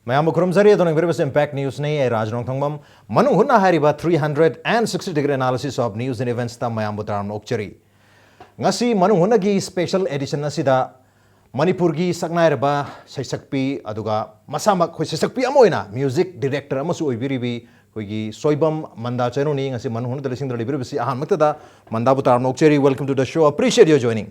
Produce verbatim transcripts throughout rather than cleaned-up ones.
ꯃꯌꯥꯝꯕꯨ ꯈꯨꯔꯨꯝꯖꯔꯤ꯫ ꯑꯗꯣꯝꯅ ꯌꯦꯡꯕꯤꯔꯤꯕꯁꯤ Impact News ꯅꯤ꯫ ꯑꯩ ꯔꯥꯖ ꯅꯣꯡꯊꯣꯡꯕꯝ꯫ ꯃꯅꯨꯡ ꯍꯨꯠꯅ ꯍꯥꯏꯔꯤꯕ three hundred and sixty degree analysis of news and events ꯇ ꯃꯌꯥꯝꯕꯨ ꯇꯔꯥꯝꯅ ꯑꯣꯛꯆꯔꯤ꯫ ꯉꯁꯤ ꯃꯅꯨꯡ ꯍꯨꯠꯅꯒꯤ special edition ꯑꯁꯤꯗ ꯃꯅꯤꯄꯨꯔꯒꯤ ꯁꯛꯅꯥꯏꯔꯕ ꯁꯩꯁꯛꯄꯤ, ꯑꯗꯨꯒ ꯃꯁꯥꯃꯛ ꯑꯩꯈꯣꯏ ꯁꯩꯁꯛꯄꯤ ꯑꯃ ꯑꯣꯏꯅ music director ꯑꯃꯁꯨ ꯑꯣꯏꯕꯤꯔꯤꯕꯤ ꯑꯩꯈꯣꯏꯒꯤ ꯁꯣꯏꯕꯝ ꯃꯟꯗꯥ ꯆꯅꯨꯅꯤ ꯉꯁꯤ ꯃꯅꯨꯡ ꯍꯨꯠꯅ ꯂꯤꯁꯤꯡꯗ ꯂꯩꯕꯤꯔꯤꯕꯁꯤ꯫ ꯑꯍꯥꯟꯕꯃꯛꯇꯗ ꯃꯟꯗꯥꯕꯨ ꯇꯔꯥꯝꯅ ꯑꯣꯛꯆꯔꯤ꯫ Welcome to the show. Appreciate your joining.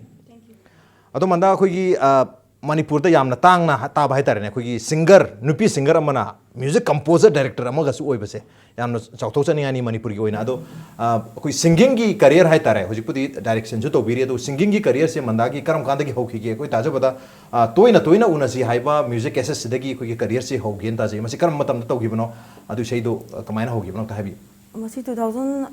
ꯑꯗꯣ ꯃꯟꯗꯥ, ꯑꯩꯈꯣꯏꯒꯤ, ꯑ, ꯃꯅꯤꯄꯨꯔꯗ ꯌꯥꯝꯅ ꯇꯥꯡꯅ ꯍ-, ꯇꯥꯕ ꯍꯥꯏꯇꯥꯔꯦꯅꯦ, ꯑꯩꯈꯣꯏꯒꯤ singer, ꯅꯨꯄꯤ singer ꯑꯃꯅ music composer director ꯑꯃꯒꯁꯨ ꯑꯣꯏꯕꯁꯦ ꯌꯥꯝꯅ ꯆꯥꯎꯊꯣꯛꯆꯅꯤꯡꯉꯥꯏꯅꯤ ꯃꯅꯤꯄꯨꯔꯒꯤ ꯑꯣꯏꯅ꯫ ꯑꯗꯣ, ꯑ, ꯑꯩꯈꯣꯏ singing ꯒꯤ career ꯍꯥꯏꯇꯥꯔꯦ, ꯍꯧꯖꯤꯛꯄꯨꯗꯤ direction ꯁꯨ ꯇꯧꯕꯤꯔꯤ, ꯑꯗꯣ singing ꯒꯤ career ꯁꯦ ꯃꯟꯗꯥꯒꯤ ꯀꯔꯝ ꯀꯥꯟꯗꯒꯤ ꯍꯧꯈꯤꯒꯦ? ꯑꯩꯈꯣꯏ ꯇꯥꯖꯕꯗ, ꯑ, ꯇꯣꯏꯅ ꯇꯣꯏꯅ ꯎꯅꯁꯤ ꯍꯥꯏꯕ music cassette ꯁꯤꯗꯒꯤ ꯑꯩꯈꯣꯏꯒꯤ career ꯁꯦ ꯍꯧꯒꯦꯅ ꯇꯥꯖꯩ꯫ ꯃꯁꯤ ꯀꯔꯝꯕ ꯃꯇꯝꯗ ꯇꯧꯈꯤꯕꯅꯣ? ꯑꯗꯨ ꯏꯁꯩꯗꯣ, ꯑ, ꯀꯃꯥꯏꯅ ꯍꯧꯈꯤꯕꯅꯣ ꯑꯝꯇ ꯍꯥꯏꯕꯤꯌꯨ꯫ ꯃꯁꯤ two thousand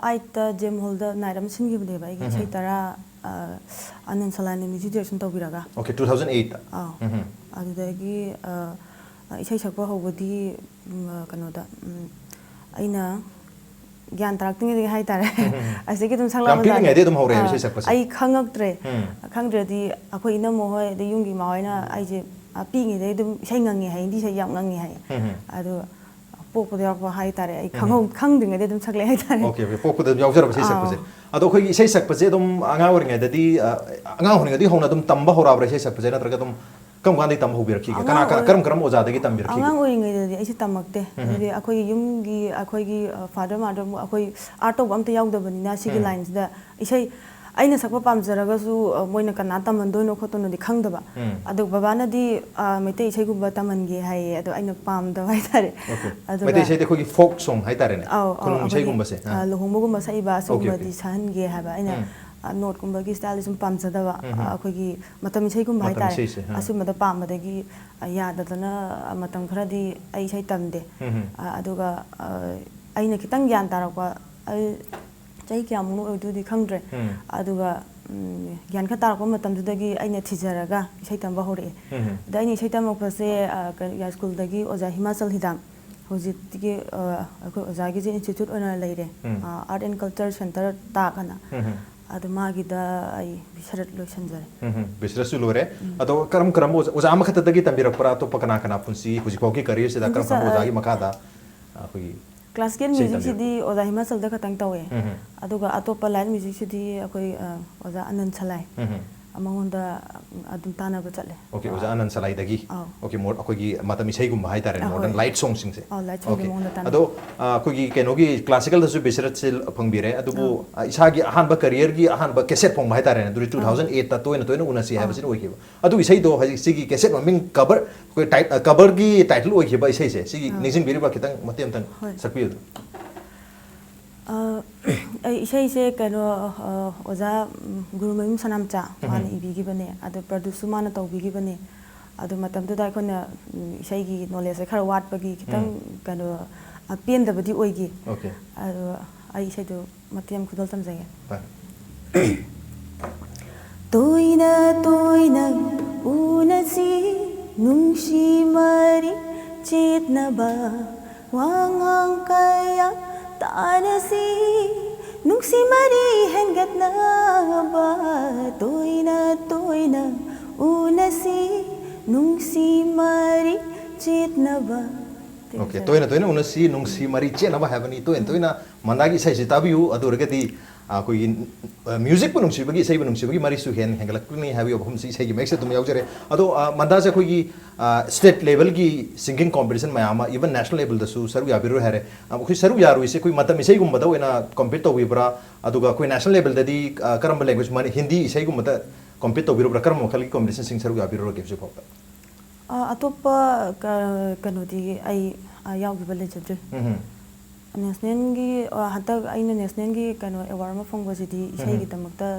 eight ꯇ ꯖꯦꯝ ꯍꯣꯜꯗ night ꯑꯃ ꯁꯤꯟꯈꯤꯕꯅꯦꯕ, ꯑꯩꯒꯤ ꯎꯝ꯫ ꯏꯁꯩ ꯇꯔꯥ, ꯑ, ꯑꯅꯟ ꯁꯂꯥꯟꯅ music direction ꯇꯧꯕꯤꯔꯒ꯫ Okay, two thousand eight ꯇ꯫ ꯑꯥꯎ꯫ ꯎꯝ꯫ ꯑꯗꯨꯗꯒꯤ, ꯑ, ꯏꯁꯩ ꯁꯛꯄ ꯍꯧꯕꯗꯤ, ꯎꯝ, ꯀꯩꯅꯣꯗ, ꯎꯝ, ꯑꯩꯅ ꯒ꯭ꯌꯥꯟ ꯇꯥꯔꯛꯇ꯭ꯔꯤꯉꯩꯗꯒꯤ ꯍꯥꯏꯇꯥꯔꯦ꯫ ꯎꯝ꯫ ꯑꯁꯤꯒꯤ ꯑꯗꯨꯝ ꯌꯥꯝ ꯁꯛꯂꯛꯑꯕ ꯄꯤꯛꯂꯤꯉꯩꯗꯒꯤ ꯑꯗꯨꯝ ꯍꯧꯔꯛꯑꯦꯕ ꯑꯥ, ꯏꯁꯩ ꯁꯛꯄꯁꯦ? ꯑꯩ ꯈꯪꯉꯛꯇ꯭ꯔꯦ꯫ ꯎꯝ꯫ ꯈꯪꯗ꯭ꯔꯗꯤ ꯑꯩꯈꯣꯏ ꯏꯅꯝꯃ ꯍꯣꯏ, ꯑꯗꯩ ꯌꯨꯝꯒꯤ ꯏꯃꯥ ꯍꯣꯏꯅ ꯑꯩꯁꯦ, ꯑ, ꯄꯤꯛꯏꯉꯩꯗꯒꯤ ꯑꯗꯨꯝ ꯏꯁꯩ ꯉꯪꯉꯦ ꯍꯥꯏ, ꯍꯤꯟꯗꯤ ꯏꯁꯩ ꯌꯥꯝ ꯉꯪꯉꯦ ꯍꯥꯏ꯫ ꯎꯝ꯫ ꯑꯗꯣ ꯄꯣꯛꯄꯗ ꯌꯥꯎꯔꯛꯄ ꯍꯥꯏꯇꯥꯔꯦ꯫ ꯑꯩ ꯎꯝ꯫ ꯈꯪꯍꯧ-, ꯈꯪꯗ꯭ꯔꯤꯉꯩꯗ ꯑꯗꯨꯝ ꯁꯛꯂꯛꯑꯦ ꯍꯥꯏꯇꯥꯔꯦ꯫ Okay, okay. ꯄꯣꯛꯄꯗ ꯑꯗꯨꯝ ꯌꯥꯎꯖꯔꯕ ꯏꯁꯩ ꯑꯥꯎ꯫ ꯁꯛꯄꯁꯦ꯫ ꯑꯗꯣ ꯑꯩꯈꯣꯏꯒꯤ ꯏꯁꯩ ꯁꯛꯄꯁꯦ ꯑꯗꯨꯝ ꯑꯉꯥꯡ ꯑꯣꯏꯔꯤꯉꯩꯗꯗꯤ, ꯑ, ꯑꯉꯥꯡ ꯑꯣꯏꯔꯤꯉꯩꯗꯒꯤ ꯍꯧꯅ ꯑꯗꯨꯝ ꯇꯝꯕ ꯍꯧꯔꯛꯑꯕ꯭ꯔꯥ ꯏꯁꯩ ꯁꯛꯄꯁꯦ? ꯅꯠꯇ꯭ꯔꯒ ꯑꯗꯨꯝ ꯀꯔꯝ ꯀꯥꯟꯗꯒꯤ ꯇꯝꯕ ꯍꯧꯕꯤꯔꯛꯈꯤꯒꯦ? ꯀꯅꯥ, ꯑꯉꯥꯡ ꯀꯅꯥ, ꯑꯣꯏ-, ꯀꯔꯝ ꯀꯔꯝꯕ ꯑꯣꯖꯥꯗꯒꯤ ꯇꯝꯕꯤꯔꯛꯈꯤꯒꯦ? ꯑꯉꯥꯡ ꯑꯣꯏꯔꯤꯉꯩꯗꯗꯤ ꯑꯩꯁꯦ ꯇꯝꯃꯛꯇꯦ꯫ ꯎꯝ꯫ ꯍꯥꯏꯗꯤ ꯑꯩꯈꯣꯏꯒꯤ ꯌꯨꯝꯒꯤ, ꯑꯩꯈꯣꯏꯒꯤ, ꯑ, father mother ꯑꯃꯨꯛ ꯑꯩꯈꯣꯏ art ꯇꯧꯕ ꯑꯝꯇ ꯌꯥꯎꯗꯕꯅꯤꯅ ꯁꯤꯒꯤ ꯎꯝ꯫ Line ꯁꯤꯗ ꯏꯁꯩ ꯑꯩꯅ ꯁꯛꯄ ꯄꯥꯝꯖꯔꯒꯁꯨ, ꯑ, ꯃꯣꯏꯅ ꯀꯅꯥ ꯇꯝꯍꯟꯗꯣꯏꯅꯣ ꯈꯣꯠꯇꯣꯏꯅꯣꯗꯤ ꯈꯪꯗꯕ꯫ ꯎꯝ꯫ ꯑꯗꯣ ꯕꯕꯥꯅꯗꯤ, ꯑ, ꯃꯩꯇꯩ ꯏꯁꯩꯒꯨꯝꯕ ꯇꯝꯍꯟꯒꯦ ꯍꯥꯏꯌꯦ, ꯑꯗꯣ ꯑꯩꯅ ꯄꯥꯝꯗꯕ ꯍꯥꯏꯇꯥꯔꯦ꯫ Okay. ꯑꯗꯨꯒ ꯃꯩꯇꯩ ꯏꯁꯩꯗꯤ ꯑꯩꯈꯣꯏꯒꯤ folk song ꯍꯥꯏꯇꯥꯔꯦꯅꯦ? ꯑꯧ, ꯑꯧ, ꯈꯨꯅꯨꯡ ꯑꯩꯈꯣꯏꯒꯤ, ꯏꯁꯩꯒꯨꯝꯕꯁꯦ? ꯑ, ꯑꯥ꯫ ꯂꯨꯍꯣꯡꯕꯒꯨꯝꯕ ꯁꯛꯏꯕ Okay, ꯑꯁꯤꯒꯨꯝꯕꯗꯤ okay. ꯁꯛꯍꯟꯒꯦ ꯍꯥꯏꯕ꯫ ꯑꯩꯅ, ꯎꯝ꯫ ꯑ, note ꯀꯨꯝꯕꯒꯤ style ꯁꯨꯝ ꯄꯥꯝꯖꯗꯕ, ꯎꯝ, ꯎꯝ꯫ ꯑ, ꯑꯩꯈꯣꯏꯒꯤ ꯃꯇꯝ ꯏꯁꯩꯒꯨꯝꯕ ꯃꯇꯝ ꯍꯥꯏꯇꯥꯔꯦ꯫ ꯏꯁꯩꯁꯦ, ꯑꯥ꯫ ꯑꯁꯨꯝꯕꯗ ꯄꯥꯝꯕꯗꯒꯤ, ꯑ, ꯌꯥꯗꯗꯅ, ꯑ, ꯃꯇꯝ ꯈꯔꯗꯤ ꯑꯩ ꯏꯁꯩ ꯇꯝꯗꯦ꯫ ꯎꯝ, ꯎꯝ꯫ ꯑ, ꯑꯗꯨꯒ, ꯑ, ꯑꯩꯅ ꯈꯤꯇꯪ ꯒ꯭ꯌꯥꯟ ꯇꯥꯔꯛꯄ, ꯑꯩ ꯆꯍꯤ ꯀꯌꯥꯃꯨꯛꯅꯣ ꯑꯣꯏꯗꯣꯏꯗꯤ ꯈꯪꯗ꯭ꯔꯦ꯫ ꯎꯝ꯫ ꯑꯗꯨꯒ, ꯎꯝ, ꯒ꯭ꯌꯥꯟ ꯈꯔ ꯇꯥꯔꯛꯄ ꯃꯇꯝꯗꯨꯗꯒꯤ ꯑꯩꯅ ꯊꯤꯖꯔꯒ ꯏꯁꯩ ꯇꯝꯕ ꯍꯧꯔꯛꯑꯦ꯫ ꯎꯝ꯫ ꯑꯗ ꯑꯩꯅ ꯏꯁꯩ ꯇꯝꯃꯛꯄꯁꯦ, ꯑ, ꯀ-, ꯌꯥꯏꯁ꯭ꯀꯨꯜꯗꯒꯤ ꯑꯣꯖꯥ ꯍꯤꯃꯥꯆꯜ ꯍꯤꯗꯥꯝ, ꯍꯧꯖꯤꯛꯇꯤ, ꯑ, ꯑꯩꯈꯣꯏ ꯑꯣꯖꯥꯒꯤꯁꯦ institute ꯑꯣꯏꯅ ꯂꯩꯔꯦ꯫ ꯎꯝ꯫ ꯑ, Art and Culture Centre ꯇꯥꯛ ꯑꯅ꯫ ꯎꯝ꯫ ꯑꯗꯨ ꯃꯥꯒꯤꯗ ꯑꯩ ꯕꯤꯁꯔꯠ ꯂꯣꯏꯁꯤꯟꯖꯔꯦ꯫ ꯎꯝ ꯕꯤꯁꯔꯠꯁꯨ ꯂꯣꯏꯔꯦ꯫ ꯑꯗꯣ ꯀꯔꯝ ꯀꯔꯝꯕ ꯑꯣꯖꯥ, ꯑꯣꯖꯥ ꯑꯃꯈꯛꯇꯗꯒꯤ ꯇꯝꯕꯤꯔꯛꯄ꯭ꯔꯥ? ꯑꯇꯣꯞꯄ ꯀꯅꯥ ꯀꯅꯥ ꯄꯨꯟꯁꯤ ꯍꯧꯖꯤꯛ ꯐꯥꯎꯒꯤ ꯀꯔꯤꯌꯔꯁꯤꯗ ꯀꯔꯝ ꯀꯔꯝꯕ ꯑꯣꯖꯥꯒꯤ ꯃꯈꯥꯗ ꯑꯩꯈꯣꯏꯒꯤ ꯀ꯭ꯂꯥꯁꯤꯀꯦꯜ ꯃ꯭ꯌꯨꯖꯤꯛꯁꯤꯗꯤ ꯑꯣꯖꯥ ꯍꯤꯃꯥꯆꯜꯗ ꯈꯛꯇꯪ ꯇꯧꯋꯦ꯫ ꯑꯗꯨꯒ ꯑꯇꯣꯞꯄ ꯂꯥꯏꯠ ꯃ꯭ꯌꯨꯖꯤꯛꯁꯤꯗꯤ ꯑꯩꯈꯣꯏ ꯑ, ꯑꯣꯖꯥ ꯑꯅꯟ ꯁꯂꯥꯏ, ꯃꯉꯣꯟꯗ ꯑꯗꯨꯝ ꯇꯥꯟꯅꯕ ꯆꯠꯂꯦ꯫ ꯑꯣꯀꯦ, ꯑꯣꯖꯥ ꯑꯅꯟ ꯁꯂꯥꯏꯗꯒꯤ꯫ ꯑꯧ꯫ ꯑꯣꯀꯦ, ꯃꯣ-, ꯑꯩꯈꯣꯏꯒꯤ ꯃꯇꯝ ꯏꯁꯩꯒꯨꯝꯕ ꯍꯥꯏꯇꯥꯔꯦ, ꯑ, ꯍꯣꯏ꯫ ꯃꯣꯗꯔꯟ ꯂꯥꯏꯠ ꯁꯣꯡꯁꯤꯡꯁꯦ꯫ ꯑꯧ, ꯂꯥꯏꯠ ꯁꯣꯡꯒꯤ ꯑꯣꯀꯦ꯫ ꯃꯑꯣꯡꯗ ꯇꯥꯟꯅꯩ꯫ ꯑꯗꯣ ꯑ, ꯑꯩꯈꯣꯏꯒꯤ ꯀꯩꯅꯣꯒꯤ ꯀ꯭ꯂꯥꯁꯤꯀꯦꯜꯗꯁꯨ ꯕꯤꯁꯔꯠꯁꯦ ꯐꯪꯕꯤꯔꯦ, ꯑꯗꯨꯕꯨ ꯑꯧ꯫ ꯑ, ꯏꯁꯥꯒꯤ ꯑꯍꯥꯟꯕ ꯀꯔꯤꯌꯔꯒꯤ ꯑꯍꯥꯟꯕ ꯀꯦꯁꯦꯠ ꯐꯣꯡꯕ ꯍꯥꯏꯇꯥꯔꯦꯅꯦ, ꯑꯗꯨꯗꯤ ꯑꯧ꯫ ꯇꯨ ꯊꯥꯎꯖꯟ ꯑꯩꯠꯇ ꯇꯣꯏꯅ ꯇꯣꯏꯅ ꯎꯅꯁꯤ ꯑꯧ꯫ ꯍꯥꯏꯕꯁꯤꯅ ꯑꯣꯏꯈꯤꯕ꯫ ꯑꯗꯨꯒꯤ ꯏꯁꯩꯗꯣ ꯍꯧꯖꯤꯛ ꯁꯤꯒꯤ ꯀꯦꯁꯦꯠ ꯃꯃꯤꯡ ꯀꯕꯔ, ꯑꯩꯈꯣꯏ ꯇꯥꯏꯠ-, ꯑ, ꯀꯕꯔꯒꯤ ꯇꯥꯏꯇꯜ ꯑꯣꯏꯈꯤꯕ ꯏꯁꯩꯁꯦ, ꯁꯤꯒꯤ ꯑꯧ꯫ ꯅꯤꯡꯁꯤꯡꯕꯤꯔꯤꯕ꯭ꯔꯥ? ꯈꯤꯇꯪ ꯃꯇꯦꯛ ꯑꯃꯇꯪ ꯍꯣꯏ꯫ ꯁꯛꯄꯤꯌꯨꯗꯅ꯫ ꯑ, ꯑꯩ ꯏꯁꯩꯁꯦ ꯀꯩꯅꯣ, ꯑ, ꯑꯣꯖꯥ, ꯎꯝ, ꯒꯨꯔꯨꯃꯌꯨꯝ ꯁꯅꯥꯝꯆꯥ ꯃꯥꯅ ꯏꯕꯤꯈꯤꯕꯅꯦ, ꯑꯗꯣ ꯄ꯭ꯔꯗ꯭ꯌꯨꯁꯁꯨ ꯃꯥꯅ ꯇꯧꯕꯤꯈꯤꯕꯅꯦ꯫ ꯑꯗꯨ ꯃꯇꯝꯗꯨꯗ ꯑꯩꯈꯣꯏꯅ, ꯎꯝ, ꯏꯁꯩꯒꯤ ꯅꯣꯂꯦꯖꯁꯦ ꯈꯔ ꯋꯥꯠꯄꯒꯤ ꯈꯤꯇꯪ ꯎꯝ꯫ ꯀꯩꯅꯣ, ꯑ, ꯄꯦꯟꯗꯕꯗꯤ ꯑꯣꯏꯈꯤ꯫ ꯑꯣꯀꯦ꯫ ꯑꯗꯣ ꯑꯩ ꯏꯁꯩꯗꯨ ꯃꯇꯦꯛ ꯑꯃ ꯈꯨꯗꯣꯜ ꯇꯝꯖꯒꯦ꯫ ꯍꯣꯏ꯫ ꯇꯣꯏꯅ ꯇꯣꯏꯅ ꯎꯅꯁꯤ, ꯅꯨꯡꯁꯤ ꯃꯔꯤ ꯆꯦꯠꯅꯕ ꯋꯥꯉꯥꯡ ꯀꯌꯥ ꯇꯥꯅꯁꯤ, ꯅꯨꯡꯁꯤ ꯃꯔꯤ ꯍꯦꯟꯒꯠꯅꯕ ꯇꯣꯏꯅ ꯇꯣꯏꯅ ꯎꯅꯁꯤ, ꯅꯨꯡꯁꯤ ꯃꯔꯤ ꯆꯦꯠꯅꯕ꯫ ꯑꯣꯀꯦ, ꯇꯣꯏꯅ ꯇꯣꯏꯅ ꯎꯅꯁꯤ, ꯅꯨꯡꯁꯤ ꯃꯔꯤ ꯆꯦꯠꯅꯕ ꯍꯥꯏꯕꯅꯤ꯫ ꯇꯣꯏꯅ ꯇꯣꯏꯅ ꯃꯟꯗꯥꯒꯤ ꯏꯁꯩꯁꯤ ꯇꯥꯕꯤꯌꯨ, ꯑꯗꯨ ꯑꯣꯏꯔꯒꯗꯤ ꯑꯩꯈꯣꯏꯒꯤ, ꯑ, ꯃ꯭ꯌꯨꯖꯤꯛꯄꯨ ꯅꯨꯡꯁꯤꯕꯒꯤ, ꯏꯁꯩꯕꯨ ꯅꯨꯡꯁꯤꯕꯒꯤ ꯃꯔꯤꯁꯨ ꯍꯦꯟꯅ ꯍꯦꯟꯒꯠꯂꯛꯀꯅꯤ ꯍꯥꯏꯕꯒꯤ ꯋꯥꯐꯝꯁꯤ ꯏꯁꯩꯒꯤ ꯃꯌꯦꯛꯁꯦ ꯑꯗꯨꯝ ꯌꯥꯎꯖꯔꯦ꯫ ꯑꯗꯣ, ꯑ, ꯃꯟꯗꯥꯁꯦ ꯑꯩꯈꯣꯏꯒꯤ, ꯑ, ꯁ꯭ꯇꯦꯠ ꯂꯦꯚꯦꯜꯒꯤ ꯁꯤꯡꯒꯤꯡ ꯀꯣꯝꯄꯤꯇꯤꯁꯟ ꯃꯌꯥꯝ ꯑꯃ, ꯏꯚꯟ ꯅꯦꯁꯅꯦꯜ ꯂꯦꯚꯦꯜꯗꯁꯨ ꯁꯔꯨꯛ ꯌꯥꯕꯤꯔꯨꯔꯦ ꯍꯥꯏꯔꯦ꯫ ꯑ, ꯑꯩꯈꯣꯏ ꯁꯔꯨꯛ ꯌꯥꯔꯨꯏꯁꯦ ꯑꯩꯈꯣꯏ ꯃꯇꯝ ꯏꯁꯩꯒꯨꯝꯕꯗ ꯑꯣꯏꯅ ꯀꯣꯝꯄꯤꯠ ꯇꯧꯕꯤꯕ꯭ꯔꯥ? ꯑꯗꯨꯒ ꯑꯩꯈꯣꯏ ꯅꯦꯁꯅꯦꯜ ꯂꯦꯚꯦꯜꯗꯗꯤ, ꯑ, ꯀꯔꯝꯕ ꯂꯦꯡꯒ꯭ꯋꯦꯖ, ꯃꯅꯤ-, ꯍꯤꯟꯗꯤ ꯏꯁꯩꯒꯨꯝꯕꯗ ꯀꯣꯝꯄꯤꯠ ꯇꯧꯕꯤꯔꯨꯕ꯭ꯔꯥ? ꯀꯔꯝꯕ ꯃꯈꯜꯒꯤ ꯀꯣꯝꯄꯤꯇꯤꯁꯟꯁꯤꯡ ꯁꯔꯨꯛ ꯌꯥꯕꯤꯔꯨꯔꯒꯦ ꯍꯧꯖꯤꯛ ꯐꯥꯎꯗ? ꯑ, ꯑꯇꯣꯞꯄ ꯀ-, ꯀꯩꯅꯣꯗꯤ ꯑꯩ, ꯑ, ꯌꯥꯎꯈꯤꯕ ꯂꯩꯖꯗ꯭ꯔꯤ꯫ ꯎꯝ꯫ ꯅꯦꯁꯅꯦꯜꯒꯤ, ꯑ, ꯍꯟꯗꯛ ꯑꯩꯅ ꯅꯦꯁꯅꯦꯜꯒꯤ ꯀꯩꯅꯣ ꯑꯦꯋꯥꯔꯗ ꯑꯃ ꯐꯪꯕꯁꯤꯗꯤ ꯏꯁꯩꯒꯤꯗꯃꯛꯇ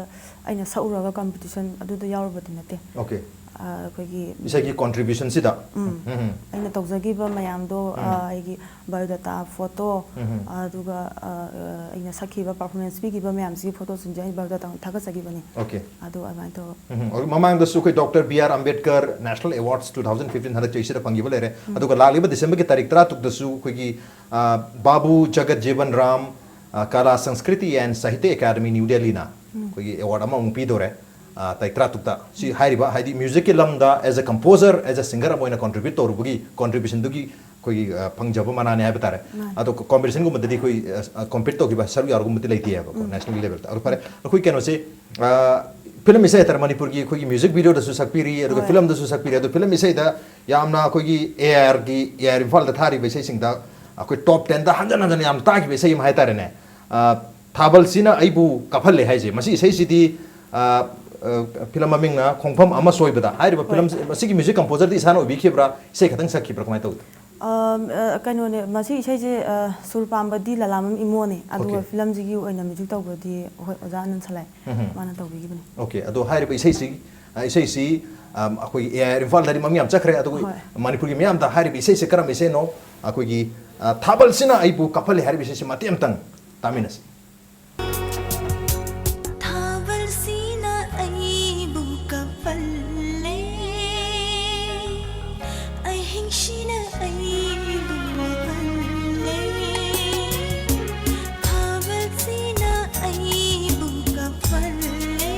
ꯑꯩꯅ ꯁꯛꯎꯔꯒ ꯀꯝꯄꯤꯇꯤꯁꯟ ꯑꯗꯨꯗ ꯌꯥꯎꯔꯨꯕꯗꯤ ꯅꯠꯇꯦ꯫ ꯑꯣꯀꯦ꯫ ꯑ, ꯑꯩꯈꯣꯏꯒꯤ, ꯏꯁꯩꯒꯤ ꯀꯣꯟꯇ꯭ꯔꯤꯕ꯭ꯌꯨꯁꯟꯁꯤꯗ? ꯎꯝ꯫ ꯎꯝ꯫ ꯑꯩꯅ ꯇꯧꯖꯈꯤꯕ ꯃꯌꯥꯝꯗꯣ, ꯑ, ꯎꯝ꯫ ꯑꯩꯒꯤ ꯕꯥꯏꯑꯣꯗꯥꯇꯥ, ꯐꯣꯇꯣ, ꯎꯝ꯫ ꯑꯗꯨꯒ, ꯑ, ꯑ, ꯑꯩꯅ ꯁꯛꯈꯤꯕ ꯄꯔꯐꯣꯔꯃꯦꯟꯁ ꯄꯤꯈꯤꯕ ꯃꯌꯥꯝꯁꯤꯒꯤ ꯐꯣꯇꯣꯁꯤꯡꯁꯦ ꯑꯩ ꯕꯥꯏꯑꯣꯗꯥꯇꯥ ꯑꯣꯏꯅ ꯊꯥꯒꯠꯆꯈꯤꯕꯅꯤ꯫ ꯑꯣꯀꯦ꯫ ꯑꯗꯨ ꯑꯗꯨꯃꯥꯏꯅ ꯇꯧꯔꯒ꯫ ꯎꯝ꯫ ꯑꯗꯨ ꯃꯃꯥꯡꯗꯁꯨ ꯑꯩꯈꯣꯏ doctor B R Ambedkar national awards two thousand fifteen ꯍꯟꯗꯛ ꯆꯍꯤꯁꯤꯗ ꯐꯪꯈꯤꯕ ꯂꯩꯔꯦ꯫ ꯑꯗꯨꯒ ꯂꯥꯛꯂꯤꯕ ꯗꯤꯁꯦꯝꯕꯔꯒꯤ ꯇꯥꯔꯤꯛ ꯇꯔꯥ ꯇꯔꯨꯛꯇꯁꯨ ꯑꯩꯈꯣꯏꯒꯤ, ꯑ, ꯕꯥꯕꯨ ꯖꯒꯠ ꯖꯤꯕꯟ ꯔꯥꯝ, ꯑ, ꯀꯂꯥ ꯁꯪꯁꯀ꯭ꯔꯤꯇꯤ ꯑꯦꯟ ꯁꯥꯍꯤꯇ꯭ꯌ ꯑꯦꯀꯥꯗꯃꯤ, ꯅ꯭ꯌꯨ ꯗꯦꯜꯂꯤꯅ ꯑꯩꯈꯣꯏꯒꯤ ꯑꯦꯋꯥꯔꯗ ꯑꯃꯃꯨꯛ ꯄꯤꯗꯣꯔꯦ, ꯑ, ꯇꯥꯔꯤꯛ ꯇꯔꯥꯇꯔꯨꯛꯇ꯫ ꯁꯤ ꯍꯥꯏꯔꯤꯕ, ꯍꯥꯏꯗꯤ ꯃ꯭ꯌꯨꯖꯤꯛꯀꯤ ꯂꯝꯗ as a composer, as a singer ꯑꯃ ꯑꯣꯏꯅ ꯀꯟꯇ꯭ꯔꯤꯕ꯭ꯌꯨꯠ ꯇꯧꯔꯨꯕꯒꯤ ꯀꯟꯇ꯭ꯔꯤꯕ꯭ꯌꯨꯁꯟꯗꯨꯒꯤ ꯑꯩꯈꯣꯏꯒꯤ, ꯑ, ꯐꯪꯖꯕ ꯃꯅꯥꯅꯦ ꯍꯥꯏꯕ ꯇꯥꯔꯦ꯫ ꯃꯥꯅꯦ꯫ ꯑꯗꯣ ꯀꯣꯝꯄꯤꯇꯤꯁꯟꯒꯨꯝꯕꯗꯗꯤ ꯑꯩꯈꯣꯏ, ꯑ, ꯀꯝꯄꯤꯠ ꯇꯧꯈꯤꯕ ꯁꯔꯨꯛ ꯌꯥꯔꯨꯒꯨꯝꯕꯗꯤ ꯂꯩꯇꯦ ꯍꯥꯏꯕꯀꯣ, ꯎꯝ꯫ ꯅꯦꯁꯅꯦꯜ ꯂꯦꯚꯦꯜꯗ꯫ ꯑꯗꯣ ꯐꯔꯦ, ꯑꯩꯈꯣꯏ ꯀꯩꯅꯣꯁꯦ, ꯑ, ꯐꯤꯂꯝ ꯏꯁꯩ ꯍꯥꯏꯇꯥꯔꯦ, ꯃꯅꯤꯄꯨꯔꯒꯤ ꯑꯩꯈꯣꯏꯒꯤ ꯃ꯭ꯌꯨꯖꯤꯛ ꯚꯤꯗꯤꯑꯣꯗꯁꯨ ꯁꯛꯄꯤꯔꯤ, ꯑꯗꯨꯒ ꯍꯣꯏ꯫ ꯐꯤꯂꯝꯗꯁꯨ ꯁꯛꯄꯤꯔꯤ꯫ ꯑꯗꯣ ꯐꯤꯂꯝ ꯏꯁꯩꯗ ꯌꯥꯝꯅ ꯑꯩꯈꯣꯏꯒꯤ ꯑꯦ ꯑꯥꯔꯒꯤ, ꯑꯦ ꯑꯥꯔ ꯏꯝꯐꯥꯜꯗ ꯊꯥꯔꯤꯕ ꯏꯁꯩꯁꯤꯡꯗ ꯑꯩꯈꯣꯏ ꯇꯣꯞ ꯇꯦꯟꯗ ꯍꯟꯖꯟ ꯍꯟꯖꯟ ꯌꯥꯝ ꯇꯥꯈꯤꯕ ꯏꯁꯩ ꯑꯃ ꯍꯥꯏꯇꯥꯔꯦꯅꯦ꯫ ꯑ, ꯊꯥꯕꯜꯁꯤꯅ ꯑꯩꯕꯨ ꯀꯥꯞꯍꯜꯂꯦ ꯍꯥꯏꯁꯦ꯫ ꯃꯁꯤ ꯏꯁꯩꯁꯤꯗꯤ, ꯑ, ꯑ, ꯐꯤꯂꯝ ꯃꯃꯤꯡꯅ ꯈꯣꯡꯐꯝ ꯑꯃ ꯁꯣꯏꯕꯗ꯫ ꯍꯥꯏꯔꯤꯕ ꯍꯣꯏ꯫ ꯐꯤꯂꯝ, ꯃꯁꯤꯒꯤ ꯃ꯭ꯌꯨꯖꯤꯛ ꯀꯝꯄꯣꯖꯔꯗꯤ ꯏꯁꯥꯅ ꯑꯣꯏꯕꯤꯈꯤꯕ꯭ꯔꯥ? ꯏꯁꯩ ꯈꯛꯇꯪ ꯁꯛꯈꯤꯕ꯭ꯔꯥ? ꯀꯃꯥꯏꯅ ꯇꯧꯏ? ꯑ, ꯑ, ꯀꯩꯅꯣꯅꯦ, ꯃꯁꯤ ꯏꯁꯩꯁꯦ, ꯑ, ꯁꯨꯔ ꯄꯥꯝꯕꯗꯤ ꯂꯂꯥꯃꯝ ꯏꯃꯣꯅꯦ, ꯑꯗꯨꯒ ꯑꯣꯀꯦ꯫ ꯐꯤꯂꯝꯁꯤꯒꯤ ꯑꯣꯏꯅ ꯃ꯭ꯌꯨꯖꯤꯛ ꯇꯧꯕꯗꯤ ꯍꯣꯏ, ꯑꯣꯖꯥ ꯑꯅꯟ ꯁꯂꯥꯏ, ꯎꯝ ꯍꯝ꯫ ꯃꯥꯅ ꯇꯧꯕꯤꯈꯤꯕꯅꯦ꯫ ꯑꯣꯀꯦ, ꯑꯗꯣ ꯍꯥꯏꯔꯤꯕ ꯏꯁꯩꯁꯤ, ꯑ, ꯏꯁꯩꯁꯤ, ꯑꯝ, ꯑꯩꯈꯣꯏꯒꯤ ꯑꯦ ꯑꯥꯏ ꯏꯝꯐꯥꯜꯗꯗꯤ ꯃꯃꯤꯡ ꯌꯥꯝ ꯆꯠꯈ꯭ꯔꯦ, ꯑꯗꯨꯒ ꯍꯣꯏ꯫ ꯃꯅꯤꯄꯨꯔꯒꯤ ꯃꯤꯌꯥꯝꯗ ꯍꯥꯏꯔꯤꯕ ꯏꯁꯩꯁꯦ ꯀꯔꯝꯕ ꯏꯁꯩꯅꯣ? ꯑꯩꯈꯣꯏꯒꯤ, ꯑ, ꯊꯥꯕꯜꯁꯤꯅ ꯑꯩꯕꯨ ꯀꯥꯞꯍꯜꯂꯦ ꯍꯥꯏꯔꯤꯕ ꯏꯁꯩꯁꯤ ꯃꯇꯦꯛ ꯑꯃꯇꯪ ꯇꯥꯃꯤꯟꯅꯁꯤ꯫ ꯊꯥꯕꯜꯁꯤꯅ ꯑꯩꯕꯨ ꯀꯞꯍꯜꯂꯦ, ꯑꯍꯤꯡꯁꯤꯅ ꯑꯩꯕꯨ ꯋꯥꯍꯜꯂꯦ, ꯊꯥꯕꯜꯁꯤꯅ ꯑꯩꯕꯨ ꯀꯞꯍꯜꯂꯦ,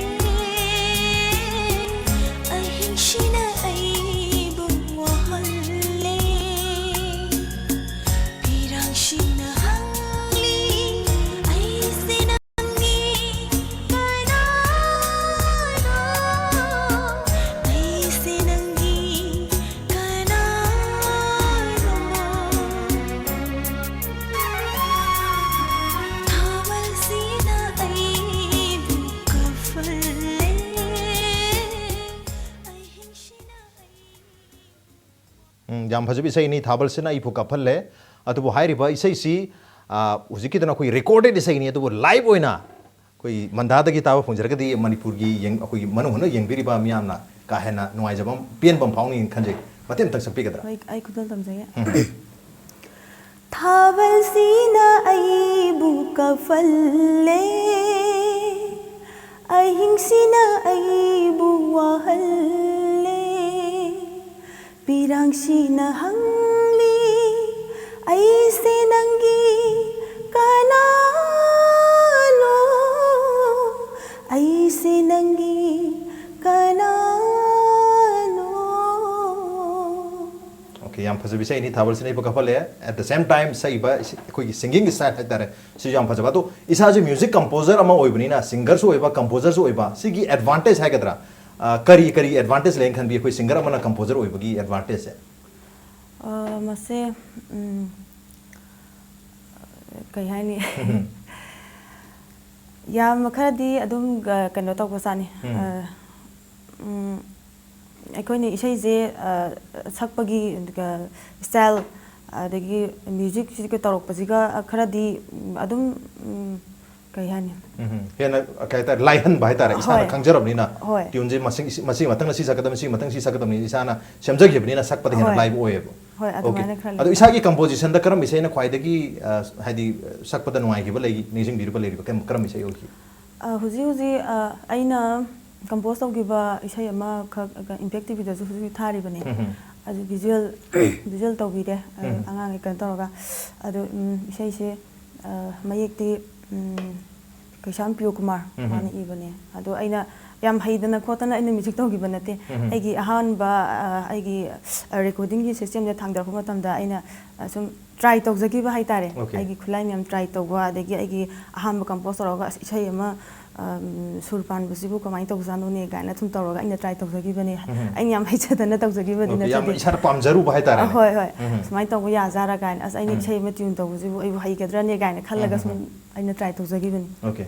ꯑꯍꯤꯡꯁꯤꯅ ꯑꯩꯕꯨ ꯋꯥꯍꯜꯂꯦ, ꯄꯤꯔꯥꯡꯁꯤꯅ ꯍꯪꯂꯤ, ꯑꯩꯁꯦ ꯅꯪꯒꯤ ꯀꯅꯥꯅꯣ? ꯑꯩꯁꯦ ꯅꯪꯒꯤ ꯀꯅꯥꯅꯣ? ꯊꯥꯕꯜꯁꯤꯅ ꯑꯩꯕꯨ ꯀꯞꯍꯜꯂꯦ, ꯑꯍꯤꯡꯁꯤꯅ ꯑꯩ ꯎꯝ, ꯌꯥꯝ ꯐꯖꯕ ꯏꯁꯩꯅꯤ, ꯊꯥꯕꯜꯁꯤꯅ ꯑꯩꯕꯨ ꯀꯥꯞꯍꯜꯂꯦ꯫ ꯑꯗꯨꯕꯨ ꯍꯥꯏꯔꯤꯕ ꯏꯁꯩꯁꯤ, ꯑ, ꯍꯧꯖꯤꯛꯀꯤꯗꯨꯅ ꯑꯩꯈꯣꯏ ꯔꯦꯀꯣꯔꯗꯦꯗ ꯏꯁꯩꯅꯤ, ꯑꯗꯨꯕꯨ ꯂꯥꯏꯚ ꯑꯣꯏꯅ ꯑꯩꯈꯣꯏ ꯃꯟꯗꯥꯗꯒꯤ ꯇꯥꯕ ꯐꯪꯖꯔꯒꯗꯤ ꯃꯅꯤꯄꯨꯔꯒꯤ ꯌꯦꯡ-, ꯑꯩꯈꯣꯏꯒꯤ ꯃꯅꯨꯡ ꯍꯨꯠꯅ ꯌꯦꯡꯕꯤꯔꯤꯕ ꯃꯤꯌꯥꯝꯅ ꯀꯥ ꯍꯦꯟꯅ ꯅꯨꯡꯉꯥꯏꯖꯕ ꯑꯃ, ꯄꯦꯟꯕ ꯑꯃ ꯐꯥꯎꯅꯤ ꯈꯟꯖꯩ꯫ ꯃꯇꯦꯛ ꯑꯃꯇꯪ ꯁꯛꯄꯤꯒꯗ꯭ꯔꯥ? ꯍꯣꯏ, ꯑꯩ ꯈꯨꯗꯣꯜ ꯇꯝꯖꯒꯦ꯫ ꯎꯝ꯫ ꯊꯥꯕꯜꯁꯤꯅ ꯑꯩꯕꯨ ꯀꯞꯍꯜꯂꯦ, ꯑꯍꯤꯡꯁꯤꯅ ꯑꯩꯕꯨ ꯋꯥꯍꯜꯂꯦ, ꯄꯤꯔꯥꯡꯁꯤꯅ ꯍꯪꯂꯤ, ꯑꯩꯁꯦ ꯅꯪꯒꯤ ꯀꯅꯥꯅꯣ? ꯌꯥꯝ ꯐꯖꯕ ꯏꯁꯩꯅꯤ, ꯊꯥꯕꯜꯁꯤꯅ ꯏꯄ ꯀꯥꯈꯠꯂꯦ꯫ At the same time ꯁꯛꯏꯕ ꯏꯁ-, ꯑꯩꯈꯣꯏꯒꯤ singing style ꯍꯥꯏꯇꯥꯔꯦ, ꯁꯤꯁꯨ ꯌꯥꯝ ꯐꯖꯕ꯫ ꯑꯗꯣ ꯏꯁꯥꯁꯦ music composer ꯑꯃ ꯑꯣꯏꯕꯅꯤꯅ, singerꯁꯨ ꯑꯣꯏꯕ, composerꯁꯨ ꯑꯣꯏꯕ, ꯁꯤꯒꯤ advantage ꯍꯥꯏꯒꯗ꯭ꯔꯥ, ꯑ, ꯀꯔꯤ ꯀꯔꯤ advantage ꯂꯩꯅ ꯈꯟꯕꯤ ꯑꯩꯈꯣꯏ singer ꯑꯃꯅ composer ꯑꯣꯏꯕꯒꯤ advantageꯁꯦ? ꯑ, ꯃꯁꯦ, ꯎꯝ, ꯀꯩ ꯍꯥꯏꯅꯤ? ꯌꯥꯝ ꯈꯔꯗꯤ ꯑꯗꯨꯝ, ꯑ, ꯀꯩꯅꯣ ꯇꯧꯕꯖꯥꯠꯅꯤ꯫ ꯎꯝ꯫ ꯑ, ꯎꯝ, ꯑꯩꯈꯣꯏꯅ ꯏꯁꯩꯁꯦ, ꯑ, ꯁꯛꯄꯒꯤ, ꯑ, style, ꯑꯗꯒꯤ musicꯁꯤꯒ ꯇꯧꯔꯛꯄꯁꯤꯒ ꯈꯔꯗꯤ, ꯎꯝ, ꯑꯗꯨꯝ, ꯎꯝ, ꯀꯩ ꯍꯥꯏꯅꯤ? ꯎꯝ, ꯍꯦꯟꯅ, ꯀꯩ ꯍꯥꯏꯇꯥꯔꯦ, ꯂꯥꯏꯍꯟꯕ ꯍꯥꯏꯇꯥꯔꯦ, ꯏꯁꯥꯅ ꯍꯣꯏ꯫ ꯈꯪꯖꯔꯕꯅꯤꯅ, ꯍꯣꯏ꯫ tuneꯁꯦ ꯃꯁꯤ, ꯃꯁꯤ ꯃꯊꯪꯅ ꯁꯤ ꯁꯛꯀꯗꯕꯅꯤ, ꯁꯤ ꯃꯊꯪ ꯁꯤ ꯁꯛꯀꯗꯕꯅꯤ, ꯏꯁꯥꯅ ꯁꯦꯝꯖꯈꯤꯕꯅꯤꯅ ꯁꯛꯄꯗ ꯍꯦꯟꯅ ꯍꯣꯏ꯫ ꯂꯥꯏꯕ ꯑꯣꯏꯌꯦꯕ꯫ ꯍꯣꯏ, Okay꯫ ꯑꯗꯨꯃꯥꯏꯅ ꯈꯔ ꯑꯗꯣ ꯂꯩ꯫ ꯏꯁꯥꯒꯤ compositionꯗ ꯀꯔꯝꯕ ꯏꯁꯩꯅ ꯈ꯭ꯋꯥꯏꯗꯒꯤ, ꯑ, ꯍꯥꯏꯗꯤ, ꯁꯛꯄꯗ ꯅꯨꯡꯉꯥꯏꯈꯤꯕ ꯂꯩ, ꯅꯤꯡꯁꯤꯡꯕꯤꯔꯤꯕ ꯂꯩꯔꯤꯕ, ꯀꯔꯝ-, ꯀꯔꯝꯕ ꯏꯁꯩ ꯑꯣꯏꯈꯤ? ꯑ, ꯍꯧꯖꯤꯛ ꯍꯧꯖꯤꯛ, ꯑ, ꯑꯩꯅ compose ꯇꯧꯈꯤꯕ ꯏꯁꯩ ꯑꯃꯈꯛ, ꯑ, Impact TVꯗꯁꯨ ꯍꯧꯖꯤꯛ ꯊꯥꯔꯤꯕꯅꯦ꯫ ꯎꯝ꯫ ꯑꯗꯨ visual, visual ꯇꯧꯕꯤꯔꯦ, ꯑ, ꯎꯝ꯫ ꯑꯉꯥꯡꯈꯩ ꯀꯩꯅꯣ ꯇꯧꯔꯒ꯫ ꯑꯗꯨ, ꯎꯝ, ꯏꯁꯩꯁꯦ, ꯑ, ꯃꯌꯦꯛꯇꯤ, ꯎꯝ, ꯀꯩꯁꯥꯝ ꯄ꯭ꯔꯤꯌꯣꯀꯨꯃꯥꯔ ꯎꯝ꯫ ꯃꯥꯅ ꯏꯕꯅꯦ꯫ ꯑꯗꯣ ꯑꯩꯅ ꯌꯥꯝ ꯍꯩꯗꯅ ꯈꯣꯠꯇꯅ ꯑꯩꯅ music ꯇꯧꯈꯤꯕ ꯅꯠꯇꯦ꯫ ꯎꯝ꯫ ꯑꯩꯒꯤ ꯑꯍꯥꯟꯕ, ꯑ, ꯑꯩꯒꯤ, ꯑ, recordingꯒꯤ systemꯗ ꯊꯥꯡꯗꯔꯛꯄ ꯃꯇꯝꯗ ꯑꯩꯅ, ꯑ, ꯁꯨꯝ try ꯇꯧꯖꯈꯤꯕ ꯍꯥꯏꯇꯥꯔꯦ꯫ Okay꯫ ꯑꯩꯒꯤ ꯈꯨꯠꯂꯥꯏ ꯃꯌꯥꯝ try ꯇꯧꯕ, ꯑꯗꯒꯤ ꯑꯩꯒꯤ ꯑꯍꯥꯟꯕ compose ꯇꯧꯔꯒ, "ꯑꯁ, ꯏꯁꯩ ꯑꯃ, ꯑꯝ, ꯁꯨꯔ ꯄꯥꯟꯕꯁꯤꯕꯨ ꯀꯃꯥꯏꯅ ꯇꯧꯖꯥꯠꯅꯣꯅꯦ?" ꯀꯥꯏꯅ ꯁꯨꯝ ꯇꯧꯔꯒ ꯑꯩꯅ try ꯇꯧꯖꯈꯤꯕꯅꯦ꯫ ꯎꯝ꯫ ꯑꯩꯅ ꯌꯥꯝ ꯍꯩꯖꯗꯅ ꯇꯧꯖꯈꯤꯕꯗꯤ Okay, ꯌꯥꯝ ꯅꯠꯆꯗꯦ꯫ ꯏꯁꯥꯅ ꯄꯥꯝꯖꯔꯨꯕ ꯍꯥꯏꯇꯥꯔꯦꯅꯦ꯫ ꯍꯣꯏ, ꯍꯣꯏ꯫ ꯎꯝ꯫ ꯁꯨꯃꯥꯏꯅ ꯇꯧꯕ ꯌꯥꯖꯥꯔꯥ ꯀꯥꯏꯅ, "ꯑꯁ, ꯑꯩꯅ ꯎꯝ꯫ ꯏꯁꯩ ꯑꯃ tune ꯇꯧꯕꯁꯤꯕꯨ ꯑꯩꯕꯨ ꯍꯩꯒꯗ꯭ꯔꯅꯦ?" ꯀꯥꯏꯅ ꯈꯜꯂꯒ ꯎꯝ, ꯁꯨꯝ ꯎꯝ꯫ ꯑꯩꯅ try ꯇꯧꯖꯈꯤꯕꯅꯤ꯫ Okay꯫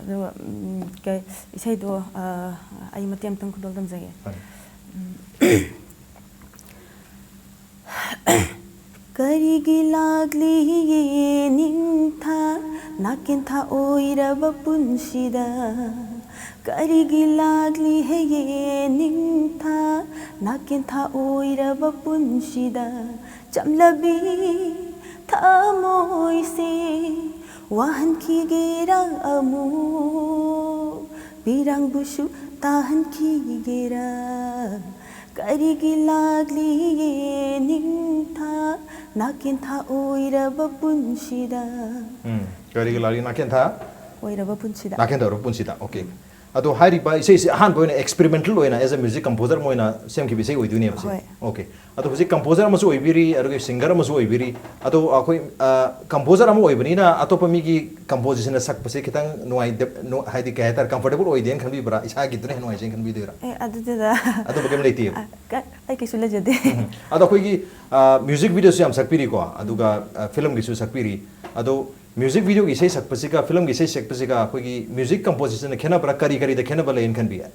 ꯑꯗꯨꯒ, ꯎꯝ, ꯀꯩ, ꯏꯁꯩꯗꯣ, ꯑ, ꯑꯩ ꯃꯇꯦꯛ ꯑꯃꯇꯪ ꯈꯨꯗꯣꯜ ꯇꯝꯖꯒꯦ꯫ ꯍꯣꯏ꯫ ꯎꯝ꯫ ꯀꯔꯤꯒꯤ ꯂꯥꯛꯂꯤ ꯌꯦꯅꯤꯡꯊꯥ ꯅꯥꯀꯦꯟꯊꯥ ꯑꯣꯏꯔꯕ ꯄꯨꯟꯁꯤꯗ? ꯀꯔꯤꯒꯤ ꯂꯥꯛꯂꯤ ꯍꯦ ꯌꯦꯅꯤꯡꯊꯥ ꯅꯥꯀꯦꯟꯊꯥ ꯑꯣꯏꯔꯕ ꯄꯨꯟꯁꯤꯗ? ꯆꯝꯂꯕꯤ ꯊꯃꯣꯏꯁꯦ ꯋꯥꯍꯟꯈꯤꯒꯦꯔꯥ ꯑꯃꯨꯛ? ꯄꯤꯔꯥꯡꯕꯨꯁꯨ ꯇꯥꯍꯟꯈꯤꯒꯦꯔꯥ? ꯀꯔꯤꯒꯤ ꯂꯥꯛꯂꯤ ꯌꯦꯅꯤꯡꯊꯥ ꯅꯥꯀꯦꯟꯊꯥ ꯑꯣꯏꯔꯕ ꯄꯨꯟꯁꯤꯗ? ꯎꯝ꯫ ꯀꯔꯤꯒꯤ ꯂꯥꯛꯂꯤ ꯅꯥꯀꯦꯟꯊꯥ? ꯑꯣꯏꯔꯕ ꯄꯨꯟꯁꯤꯗ꯫ ꯅꯥꯀꯦꯟꯊꯥ ꯑꯣꯏꯔꯕ ꯄꯨꯟꯁꯤꯗ꯫ Okay꯫ ꯑꯗꯣ ꯍꯥꯏꯔꯤꯕ ꯏꯁꯩꯁꯦ ꯑꯍꯥꯟꯕ ꯑꯣꯏꯅ experimental ꯑꯣꯏꯅ as a music composer ꯑꯃ ꯑꯣꯏꯅ ꯁꯦꯝꯈꯤꯕ ꯏꯁꯩ ꯑꯣꯏꯗꯣꯏꯅꯦꯕ ꯁꯤ? ꯍꯣꯏ꯫ Okay꯫ ꯑꯗꯣ ꯍꯧꯖꯤꯛ composer ꯑꯃꯁꯨ ꯑꯣꯏꯕꯤꯔꯤ, ꯑꯗꯨꯒ singer ꯑꯃꯁꯨ ꯑꯣꯏꯕꯤꯔꯤ꯫ ꯑꯗꯣ ꯑꯩꯈꯣꯏ, ꯑ, composer ꯑꯃ ꯑꯣꯏꯕꯅꯤꯅ ꯑꯇꯣꯞꯄ ꯃꯤꯒꯤ compositionꯅ ꯁꯛꯄꯁꯦ ꯈꯤꯇꯪ ꯅꯨꯡꯉꯥꯏꯇ-, ꯅꯨ-, ꯍꯥꯏꯗꯤ ꯀꯩ ꯍꯥꯏꯇꯥꯔꯦ, comfortable ꯑꯣꯏꯗꯦꯅ ꯈꯟꯕꯤꯕ꯭ꯔꯥ? ꯏꯁꯥꯒꯤꯗꯨꯅ ꯍꯦꯟꯅ ꯅꯨꯡꯉꯥꯏꯖꯩꯅ ꯈꯟꯕꯤꯗꯣꯏꯔꯥ? ꯑꯦ, ꯑꯗꯨꯗꯨꯗ ꯑꯗꯨꯝꯕ ꯀꯩꯝ ꯂꯩꯇꯦꯕ? ꯑ, ꯀ-, ꯑꯩ ꯀꯩꯁꯨ ꯂꯩꯖꯗꯦ꯫ ꯎꯝ꯫ ꯑꯗꯣ ꯑꯩꯈꯣꯏꯒꯤ, ꯑ, music videoꯁꯨ ꯌꯥꯝ ꯁꯛꯄꯤꯔꯤꯀꯣ, ꯑꯗꯨꯒ, ꯑ, filmꯒꯤꯁꯨ ꯁꯛꯄꯤꯔꯤ꯫ ꯑꯗꯣ music videoꯒꯤ ꯏꯁꯩ ꯁꯛꯄꯁꯤꯒ filmꯒꯤ ꯏꯁꯩ ꯁꯛꯄꯁꯤꯒ ꯑꯩꯈꯣꯏꯒꯤ music compositionꯅ ꯈꯦꯠꯅꯕ꯭ꯔꯥ? ꯀꯔꯤ ꯀꯔꯤꯗ ꯈꯦꯠꯅꯕ ꯂꯩꯌꯦꯅ ꯈꯟꯕꯤꯒꯦ?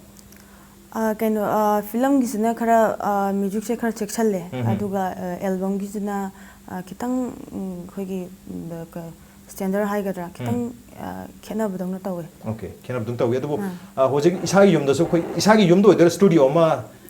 ꯑ, ꯀꯩꯅꯣ, ꯑ, filmꯒꯤꯁꯤꯅ ꯈꯔ, ꯑ, musicꯁꯦ ꯈꯔ ꯆꯦꯛꯁꯤꯜꯂꯦ꯫ ꯎꯝ꯫ ꯑꯗꯨꯒ, ꯑ, albumꯒꯤꯁꯤꯅ, ꯑ, ꯈꯤꯇꯪ, ꯎꯝ, ꯑꯩꯈꯣꯏꯒꯤ, ꯎꯝ, ꯀ-, standard ꯍꯥꯏꯒꯗ꯭ꯔꯥ, ꯎꯝ꯫ ꯈꯤꯇꯪ, ꯑ, ꯈꯦꯠꯅꯕꯗꯧꯅ ꯇꯧꯋꯦ꯫ Okay, ꯈꯦꯠꯅꯕꯗꯧꯅ ꯇꯧꯋꯤ꯫ ꯑꯗꯨꯕꯨ, ꯑꯥ꯫ ꯑ, ꯍꯧꯖꯤꯛ ꯏꯁꯥꯒꯤ ꯌꯨꯝꯗꯁꯨ ꯑꯩꯈꯣꯏ ꯏꯁꯥꯒꯤ ꯌꯨꯝꯗ ꯑꯣꯏꯗꯣꯏꯔꯥ, studio ꯑꯃ,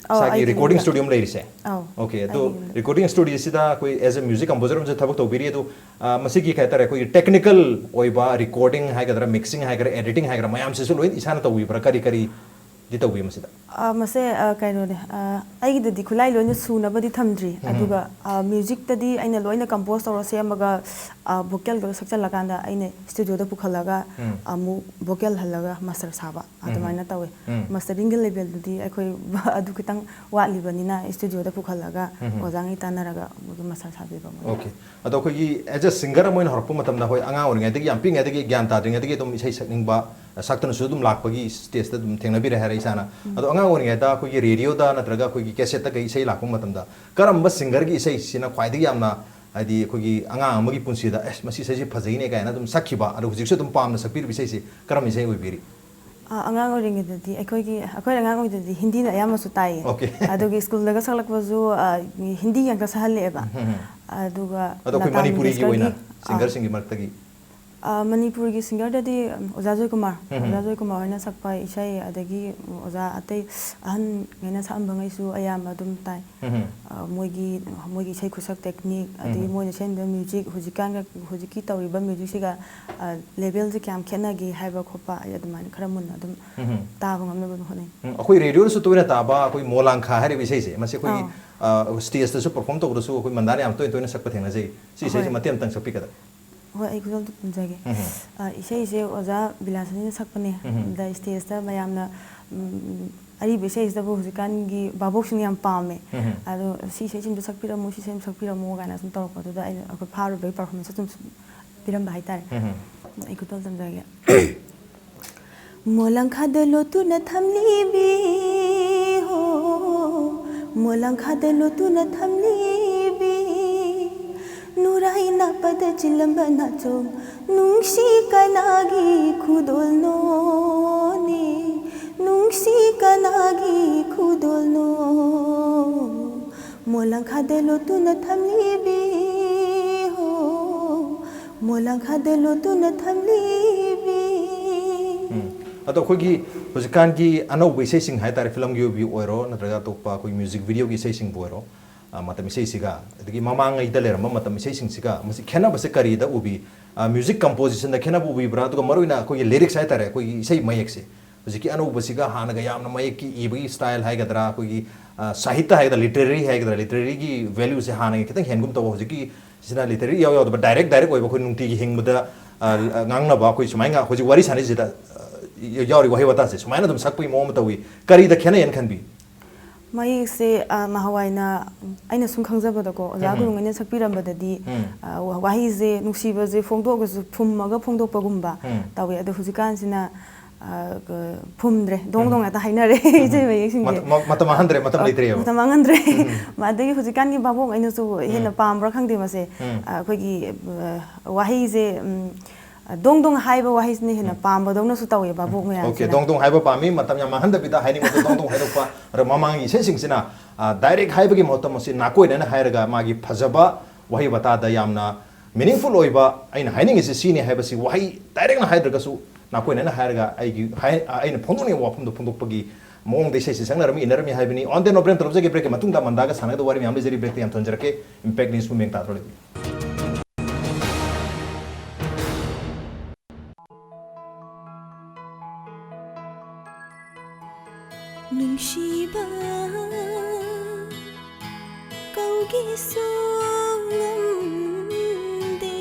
ꯑꯧ, ꯏꯁꯥꯒꯤ ꯑꯩꯒꯤ recording ꯌꯨꯝꯗ꯫ Studio ꯑꯃ ꯂꯩꯔꯤꯁꯦ? ꯑꯧ, Okay, ꯑꯗꯣ ꯑꯩꯒꯤ ꯌꯨꯝꯗ꯫ Recording studioꯁꯤꯗ ꯑꯩꯈꯣꯏ as a music composer ꯑꯃꯁꯨ ꯊꯕꯛ ꯇꯧꯕꯤꯔꯤ꯫ ꯑꯗꯣ, ꯑ, ꯃꯁꯤꯒꯤ ꯀꯩ ꯍꯥꯏꯇꯥꯔꯦ, ꯑꯩꯈꯣꯏꯒꯤ technical ꯑꯣꯏꯕ recording ꯍꯥꯏꯒꯗ꯭ꯔꯥ, mixing ꯍꯥꯏꯒꯗ꯭ꯔꯥ, editing ꯍꯥꯏꯒꯗ꯭ꯔꯥ, ꯃꯌꯥꯝꯁꯤꯁꯨ ꯂꯣꯏ ꯏꯁꯥꯅ ꯇꯧꯕꯤꯕ꯭ꯔꯥ? ꯀꯔꯤ ꯀꯔꯤꯗꯤ ꯇꯧꯕꯤ ꯃꯁꯤꯗ? ꯑ, ꯃꯁꯦ, ꯑ, ꯀꯩꯅꯣꯅꯦ, ꯑ, ꯑꯩꯒꯤꯗꯗꯤ ꯈꯨꯠꯂꯥꯏ ꯂꯣꯏꯅ ꯁꯨꯅꯕꯗꯤ ꯊꯝꯗ꯭ꯔꯤ꯫ ꯎꯝ꯫ ꯑꯗꯨꯒ, ꯑ, musicꯇꯗꯤ ꯑꯩꯅ ꯂꯣꯏꯅ compose ꯇꯧꯔ ꯁꯦꯝꯃꯒ, ꯑ, vocalꯗꯣ ꯁꯛꯆꯜꯂꯀꯥꯟꯗ ꯑꯩꯅ studioꯗ ꯄꯨꯈꯠꯂꯒ ꯎꯝ꯫ ꯑꯃꯨꯛ vocal ꯍꯜꯂꯒ master ꯁꯥꯕ꯫ ꯎꯝ꯫ ꯑꯗꯨꯃꯥꯏꯅ ꯇꯧꯋꯦ꯫ ꯎꯝ꯫ Masteringꯒꯤ levelꯗꯨꯗꯤ ꯑꯩꯈꯣꯏ ꯑꯗꯨ ꯈꯤꯇꯪ ꯋꯥꯠꯂꯤꯕꯅꯤꯅ studioꯗ ꯄꯨꯈꯠꯂꯒ ꯎꯝ꯫ ꯑꯣꯖꯥꯉꯩ ꯇꯥꯟꯅꯔꯒ ꯑꯗꯨꯝ master ꯁꯥꯕꯤꯕ ꯑꯃ꯫ Okay꯫ ꯑꯗꯣ ꯑꯩꯈꯣꯏꯒꯤ as a singer ꯑꯃ ꯑꯣꯏꯅ ꯍꯧꯔꯛꯄ ꯃꯇꯝꯗ, ꯍꯣꯏ, ꯑꯉꯥꯡ ꯑꯣꯏꯔꯤꯉꯩꯗꯒꯤ, ꯌꯥꯝ ꯄꯤꯛꯏꯉꯩꯗꯒꯤ, ꯒ꯭ꯌꯥꯟ ꯇꯥꯗ꯭ꯔꯤꯉꯩꯗꯒꯤ ꯑꯗꯨꯝ ꯏꯁꯩ ꯁꯛꯅꯤꯡꯕ, ꯁꯛꯇꯨꯅꯁꯨ ꯑꯗꯨꯝ ꯂꯥꯛꯄꯒꯤ stageꯇ ꯑꯗꯨꯝ ꯊꯦꯡꯅꯕꯤꯔꯦ ꯍꯥꯏꯔꯦ ꯏꯁꯥꯅ꯫ ꯎꯝ꯫ ꯑꯗꯣ ꯑꯉꯥꯡ ꯑꯣꯏꯔꯤꯉꯩꯗ ꯑꯩꯈꯣꯏꯒꯤ radioꯗ ꯅꯠꯇ꯭ꯔꯒ ꯑꯩꯈꯣꯏꯒꯤ cassetteꯇ ꯀꯩ ꯏꯁꯩ ꯂꯥꯛꯄ ꯃꯇꯝꯗ ꯀꯔꯝꯕ singerꯒꯤ ꯏꯁꯩꯁꯤꯅ ꯈ꯭ꯋꯥꯏꯗꯒꯤ ꯌꯥꯝꯅ, ꯍꯥꯏꯗꯤ ꯑꯩꯈꯣꯏꯒꯤ ꯑꯉꯥꯡ ꯑꯃꯒꯤ ꯄꯨꯟꯁꯤꯗ, "ꯑꯦꯁ, ꯃꯁꯤ ꯏꯁꯩꯁꯤ ꯐꯖꯩꯅꯦ" ꯀꯥꯏꯅ ꯑꯗꯨꯝ ꯁꯛꯈꯤꯕ, ꯑꯗꯣ ꯍꯧꯖꯤꯛꯁꯨ ꯑꯗꯨꯝ ꯄꯥꯝꯅ ꯁꯛꯄꯤꯔꯤꯕ ꯏꯁꯩꯁꯤ ꯀꯔꯝꯕ ꯏꯁꯩ ꯑꯣꯏꯕꯤꯔꯤ? ꯑ, ꯑꯉꯥꯡ ꯑꯣꯏꯔꯤꯉꯩꯗꯗꯤ ꯑꯩꯈꯣꯏꯒꯤ, ꯑꯩꯈꯣꯏꯅ ꯑꯉꯥꯡ ꯑꯣꯏꯔꯤꯉꯩꯗꯗꯤ ꯍꯤꯟꯗꯤꯅ ꯑꯌꯥꯝꯕꯁꯨ ꯇꯥꯏꯌꯦ꯫ Okay꯫ ꯑꯗꯨꯒꯤ schoolꯗꯒ ꯁꯛꯂꯛꯄꯁꯨ, ꯑ, ꯍꯤꯟꯗꯤ ꯉꯥꯛꯇ ꯁꯛꯍꯜꯂꯛꯑꯦꯕ꯫ ꯎꯝ, ꯎꯝ, ꯎꯝ꯫ ꯑꯗꯨꯒ ꯑꯗꯣ ꯑꯩꯈꯣꯏ ꯂꯇꯥ ꯃꯅꯤꯄꯨꯔꯤꯒꯤ ꯃꯪꯒꯦꯁꯀꯔꯒꯤ, ꯑꯣꯏꯅ ꯑ, singerꯁꯤꯡꯒꯤ ꯃꯔꯛꯇꯒꯤ? ꯑ, ꯃꯅꯤꯄꯨꯔꯒꯤ singerꯗꯗꯤ, ꯎꯝ, ꯑꯣꯖꯥ ꯖꯣꯏꯀꯨꯃꯥꯔ, ꯎꯝ, ꯎꯝ꯫ ꯑꯣꯖꯥ ꯖꯣꯏꯀꯨꯃꯥꯔ ꯍꯣꯏꯅ ꯁꯛꯄ ꯏꯁꯩ, ꯑꯗꯒꯤ ꯑꯣꯖꯥ ꯑꯇꯩ ꯑꯍꯟꯉꯩꯅ ꯁꯛꯑꯝꯕꯉꯩꯁꯨ ꯑꯌꯥꯝꯕ ꯑꯗꯨꯝ ꯇꯥꯏ꯫ ꯎꯝ, ꯎꯝ꯫ ꯑ, ꯃꯣꯏꯒꯤ, ꯃꯣꯏꯒꯤ ꯏꯁꯩ ꯈꯨꯠꯁꯛ technique, ꯑꯗꯒꯤ ꯎꯝ, ꯎꯝ꯫ ꯃꯣꯏꯅ ꯁꯦꯝꯃꯤꯕ music, ꯍꯧꯖꯤꯛꯀꯥꯟꯒ, ꯍꯧꯖꯤꯛꯀꯤ ꯇꯧꯔꯤꯕ musicꯁꯤꯒ, ꯑ, levelꯁꯦ ꯀꯌꯥꯝ ꯈꯦꯠꯅꯒꯦ ꯍꯥꯏꯕ ꯈꯣꯠꯄ, ꯑꯩ ꯑꯗꯨꯃꯥꯏꯅ ꯈꯔ ꯃꯨꯟꯅ ꯑꯗꯨꯝ ꯎꯝ, ꯎꯝ꯫ ꯇꯥꯕ ꯉꯝꯅꯕ ꯑꯗꯨꯝ ꯍꯣꯠꯅꯩ꯫ ꯎꯝ, ꯑꯩꯈꯣꯏ radioꯗꯁꯨ ꯇꯣꯏꯅ ꯇꯥꯕ ꯑꯩꯈꯣꯏ ꯃꯣꯂꯥꯡꯈꯥ ꯍꯥꯏꯔꯤꯕ ꯏꯁꯩꯁꯦ, ꯃꯁꯤ ꯑꯩꯈꯣꯏꯒꯤ, ꯑꯥꯎ꯫ ꯑ, stageꯇꯁꯨ perform ꯇꯧꯕꯗꯁꯨ ꯑꯩꯈꯣꯏ ꯃꯟꯗꯥꯅ ꯌꯥꯝ ꯇꯣꯏꯅ ꯇꯣꯏꯅ ꯁꯛꯄ ꯊꯦꯡꯅꯖꯩ꯫ ꯁꯤ ꯏꯁꯩꯁꯦ ꯍꯣꯏ꯫ ꯃꯇꯦꯛ ꯑꯃꯇꯪ ꯁꯛꯄꯤꯒꯗ꯭ꯔꯥ? ꯍꯣꯏ, ꯑꯩ ꯈꯨꯗꯣꯜ ꯇꯝꯖꯒꯦ꯫ ꯎꯝ꯫ ꯑ, ꯏꯁꯩꯁꯦ ꯑꯣꯖꯥ ꯕꯤꯂꯥꯁꯤꯅꯤꯅ ꯁꯛꯄꯅꯦ꯫ ꯎꯝ꯫ ꯑꯗ stageꯇ ꯃꯌꯥꯝꯅ, ꯎꯝ, ꯑꯔꯤꯕ ꯏꯁꯩꯁꯤꯗꯕꯨ ꯍꯧꯖꯤꯛꯀꯥꯟꯒꯤ ꯚꯥꯕꯣꯛꯁꯤꯡꯅ ꯌꯥꯝ ꯄꯥꯝꯃꯦ꯫ ꯎꯝ꯫ ꯑꯗꯣ "ꯁꯤ ꯏꯁꯩꯁꯤꯃ ꯁꯛꯄꯤꯔꯝꯃꯨ, ꯁꯤ ꯏꯁꯩꯁꯤꯃ ꯁꯛꯄꯤꯔꯝꯃꯨ" ꯀꯥꯏꯅ ꯁꯨꯝ ꯇꯧꯔꯛꯄꯗꯨꯗ ꯑꯩꯅ, ꯑꯩꯈꯣꯏ ꯐꯥꯔꯨꯕꯒꯤ performance ꯁꯨꯝ ꯄꯤꯔꯝꯕ ꯍꯥꯏꯇꯥꯔꯦ꯫ ꯎꯝ꯫ ꯑꯩ ꯈꯨꯗꯣꯜ ꯇꯝꯖꯒꯦ꯫ ꯃꯣꯂꯪꯈꯥꯗ ꯂꯣꯠꯇꯨꯅ ꯊꯝꯂꯤꯕꯤ ꯍꯣ, ꯃꯣꯂꯪꯈꯥꯗ ꯂꯣꯠꯇꯨꯅ ꯊꯝꯂꯤꯕꯤ, ꯅꯨꯔꯥꯏ ꯅꯥꯞꯄꯗ ꯆꯤꯜꯂꯝꯕ ꯅꯥꯆꯣꯝ, ꯅꯨꯡꯁꯤ ꯀꯅꯥꯒꯤ ꯈꯨꯗꯣꯜꯅꯣꯅꯦ, ꯅꯨꯡꯁꯤ ꯀꯅꯥꯒꯤ ꯈꯨꯗꯣꯜꯅꯣ? ꯃꯣꯂꯪꯈꯥꯗ ꯂꯣꯠꯇꯨꯅ ꯊꯝꯂꯤꯕꯤ ꯍꯣ, ꯃꯣꯂꯪꯈꯥꯗ ꯂꯣꯠꯇꯨꯅ ꯊꯝꯂꯤꯕꯤ꯫ ꯎꯝ꯫ ꯑꯗꯣ ꯑꯩꯈꯣꯏꯒꯤ ꯍꯧꯖꯤꯛꯀꯥꯟꯒꯤ ꯑꯅꯧꯕ ꯏꯁꯩꯁꯤꯡ ꯍꯥꯏꯇꯥꯔꯦ, ꯐꯤꯂꯝꯒꯤ ꯑꯣꯏꯕꯤ ꯑꯣꯏꯔꯣ, ꯅꯠꯇ꯭ꯔꯒ ꯑꯇꯣꯞꯄ ꯑꯩꯈꯣꯏ music videoꯒꯤ ꯏꯁꯩꯁꯤꯡꯕꯨ ꯑꯣꯏꯔꯣ, ꯑ, ꯃꯇꯝ ꯏꯁꯩꯁꯤꯒ, ꯑꯗꯒꯤ ꯃꯃꯥꯡꯉꯩꯗ ꯂꯩꯔꯝꯕ ꯃꯇꯝ ꯏꯁꯩꯁꯤꯡꯁꯤꯒ, ꯃꯁꯤ ꯈꯦꯠꯅꯕꯁꯦ ꯀꯔꯤꯗ ꯎꯕꯤ? ꯑ, music compositionꯗ ꯈꯦꯠꯅꯕ ꯎꯕꯤꯕ꯭ꯔꯥ? ꯑꯗꯨꯒ ꯃꯔꯨꯑꯣꯏꯅ ꯑꯩꯈꯣꯏꯒꯤ lyrics ꯍꯥꯏꯇꯥꯔꯦ, ꯑꯩꯈꯣꯏꯒꯤ ꯏꯁꯩ ꯃꯌꯦꯛꯁꯦ, ꯍꯧꯖꯤꯛꯀꯤ ꯑꯅꯧꯕꯁꯤꯒ ꯍꯥꯟꯅꯒ ꯌꯥꯝꯅ ꯃꯌꯦꯛꯀꯤ ꯏꯕꯒꯤ style ꯍꯥꯏꯒꯗ꯭ꯔꯥ, ꯑꯩꯈꯣꯏꯒꯤ, ꯑ, ꯁꯥꯍꯤꯇ꯭ꯌ ꯍꯥꯏꯒꯗ꯭ꯔꯥ, literary ꯍꯥꯏꯒꯗ꯭ꯔꯥ, literary ꯒꯤ value ꯁꯦ ꯍꯥꯟꯅꯒꯤ ꯈꯤꯇꯪ ꯍꯦꯟꯒꯨꯝ ꯇꯧꯕ, ꯍꯧꯖꯤꯛꯀꯤ ꯁꯤꯅ literary ꯏꯌꯥꯎ ꯌꯥꯎꯗꯕ, direct direct ꯑꯣꯏꯕ, ꯑꯩꯈꯣꯏ ꯅꯨꯡꯇꯤꯒꯤ ꯍꯤꯡꯕꯗ, ꯑ, ꯉꯥꯡꯅꯕ, ꯑꯩꯈꯣꯏ ꯁꯨꯃꯥꯏꯅ ꯍꯧꯖꯤꯛ ꯋꯥꯔꯤ ꯁꯥꯟꯅꯔꯤꯁꯤꯗ, ꯑ, ꯌꯥꯎꯔꯤ ꯋꯥꯍꯩ ꯋꯥꯇꯥꯁꯦ ꯁꯨꯃꯥꯏꯅ ꯑꯗꯨꯝ ꯁꯛꯄꯒꯤ ꯃꯑꯣꯡ ꯑꯃ ꯇꯧꯏ꯫ ꯀꯔꯤꯗ ꯈꯦꯠꯅꯩꯌꯦꯅ ꯈꯟꯕꯤ? ꯃꯌꯦꯛꯁꯦ, ꯑ, ꯅꯍꯥꯟꯋꯥꯏꯅ ꯑꯩꯅ ꯁꯨꯝ ꯈꯪꯖꯕꯗꯀꯣ, ꯑꯣꯖꯥ ꯎꯝ꯫ ꯒꯨꯔꯨꯉꯩꯅ ꯁꯛꯄꯤꯔꯝꯕꯗꯗꯤ, ꯎꯝ꯫ ꯑ, ꯋꯥ-, ꯋꯥꯍꯩꯁꯦ, ꯅꯨꯡꯁꯤꯕꯁꯦ ꯐꯣꯡꯗꯣꯛꯑꯒꯁꯨ ꯐꯨꯝꯃꯒ ꯐꯣꯡꯗꯣꯛꯄꯒꯨꯝꯕ ꯎꯝ꯫ ꯇꯧꯋꯦ꯫ ꯑꯗꯣ ꯍꯧꯖꯤꯛꯀꯥꯟꯁꯤꯅ, ꯑ, ꯀ-, ꯐꯨꯝꯗ꯭ꯔꯦ, ꯗꯣꯡ ꯎꯝ꯫ ꯗꯣꯡ ꯉꯥꯛꯇ ꯍꯥꯏꯅꯔꯦ ꯏꯁꯩ ꯃꯌꯦꯛꯁꯤꯡꯁꯦ꯫ ꯃꯇꯝ, ꯃꯇꯝ ꯃꯥꯡꯍꯟꯗ꯭ꯔꯦ, ꯃꯇꯝ ꯑ, ꯂꯩꯇ꯭ꯔꯦꯕ꯫ ꯃꯇꯝ ꯃꯥꯡꯍꯟꯗ꯭ꯔꯦ꯫ ꯎꯝ꯫ ꯑꯗꯒꯤ ꯍꯧꯖꯤꯛꯀꯥꯟꯒꯤ ꯚꯥꯕꯣꯛ ꯑꯩꯅꯁꯨ ꯍꯦꯟꯅ ꯎꯝ꯫ ꯄꯥꯝꯕ꯭ꯔꯥ ꯈꯪꯗꯦ ꯃꯁꯦ꯫ ꯎꯝ꯫ ꯑ, ꯑꯩꯈꯣꯏꯒꯤ, ꯑ, ꯋꯥꯍꯩꯁꯦ, ꯎꯝ, ꯑ, ꯗꯣꯡ ꯗꯣꯡ ꯍꯥꯏꯕ ꯋꯥꯍꯩꯁꯤꯅ ꯍꯦꯟꯅ ꯎꯝ꯫ ꯄꯥꯝꯕꯗꯧꯅꯁꯨ ꯇꯧꯋꯦ ꯚꯥꯕꯣꯛ OK, ꯃꯌꯥꯝꯁꯤꯅ꯫ ꯗꯣꯡ ꯗꯣꯡ ꯍꯥꯏꯕ ꯄꯥꯝꯃꯤ, ꯃꯇꯝ ꯌꯥꯝ ꯃꯥꯡꯍꯟꯗꯕꯤꯗ ꯍꯥꯏꯅꯤꯡꯕꯗꯣ ꯗꯣꯡ ꯗꯣꯡ ꯍꯥꯏꯗꯣꯛꯄ꯫ ꯑꯗꯣ ꯃꯃꯥꯡꯒꯤ ꯏꯁꯩꯁꯤꯡꯁꯤꯅ, ꯑ, direct ꯍꯥꯏꯕꯒꯤ ꯃꯍꯨꯠꯇ ꯃꯁꯤ ꯅꯥꯀꯣꯏꯅꯅ ꯍꯥꯏꯔꯒ ꯃꯥꯒꯤ ꯐꯖꯕ ꯋꯥꯍꯩ ꯋꯥꯇꯥꯗ ꯌꯥꯝꯅ meaningful ꯑꯣꯏꯕ, ꯑꯩꯅ ꯍꯥꯏꯅꯤꯡꯉꯤꯁꯤ ꯁꯤꯅꯤ ꯍꯥꯏꯕꯁꯤ ꯋꯥꯍꯩ direct ꯅ ꯍꯥꯏꯗ꯭ꯔꯒꯁꯨ ꯅꯥꯀꯣꯏꯅꯅ ꯍꯥꯏꯔꯒ ꯑꯩꯒꯤ ꯍꯥꯏ-, ꯑ, ꯑꯩꯅ ꯐꯣꯡꯗꯣꯛꯅꯤꯡꯕ ꯋꯥꯐꯝꯗꯣ ꯐꯣꯡꯗꯣꯛꯄꯒꯤ ꯃꯑꯣꯡꯗ ꯏꯁꯩꯁꯤ ꯁꯛꯅꯔꯝꯃꯤ, ꯏꯅꯔꯝꯃꯤ ꯍꯥꯏꯕꯅꯤ꯫ On the No Break ꯇꯧꯖꯒꯦ꯫ Break ꯀꯤ ꯃꯇꯨꯡꯗ ꯃꯟꯗꯥꯒ ꯁꯥꯟꯅꯒꯗꯕ ꯋꯥꯔꯤ ꯃꯌꯥꯝ ꯂꯩꯖꯔꯤ꯫ Break ꯇ ꯌꯥꯝ ꯊꯣꯟꯖꯔꯛꯀꯦ꯫ Impact News ꯄꯨꯝꯕ ꯌꯦꯡ ꯇꯥꯗ꯭ꯔꯣ ꯂꯩꯕꯤꯌꯨ꯫ ꯅꯨꯡꯁꯤꯕ ꯀꯧꯒꯦꯁꯨ ꯉꯝꯗꯦ꯫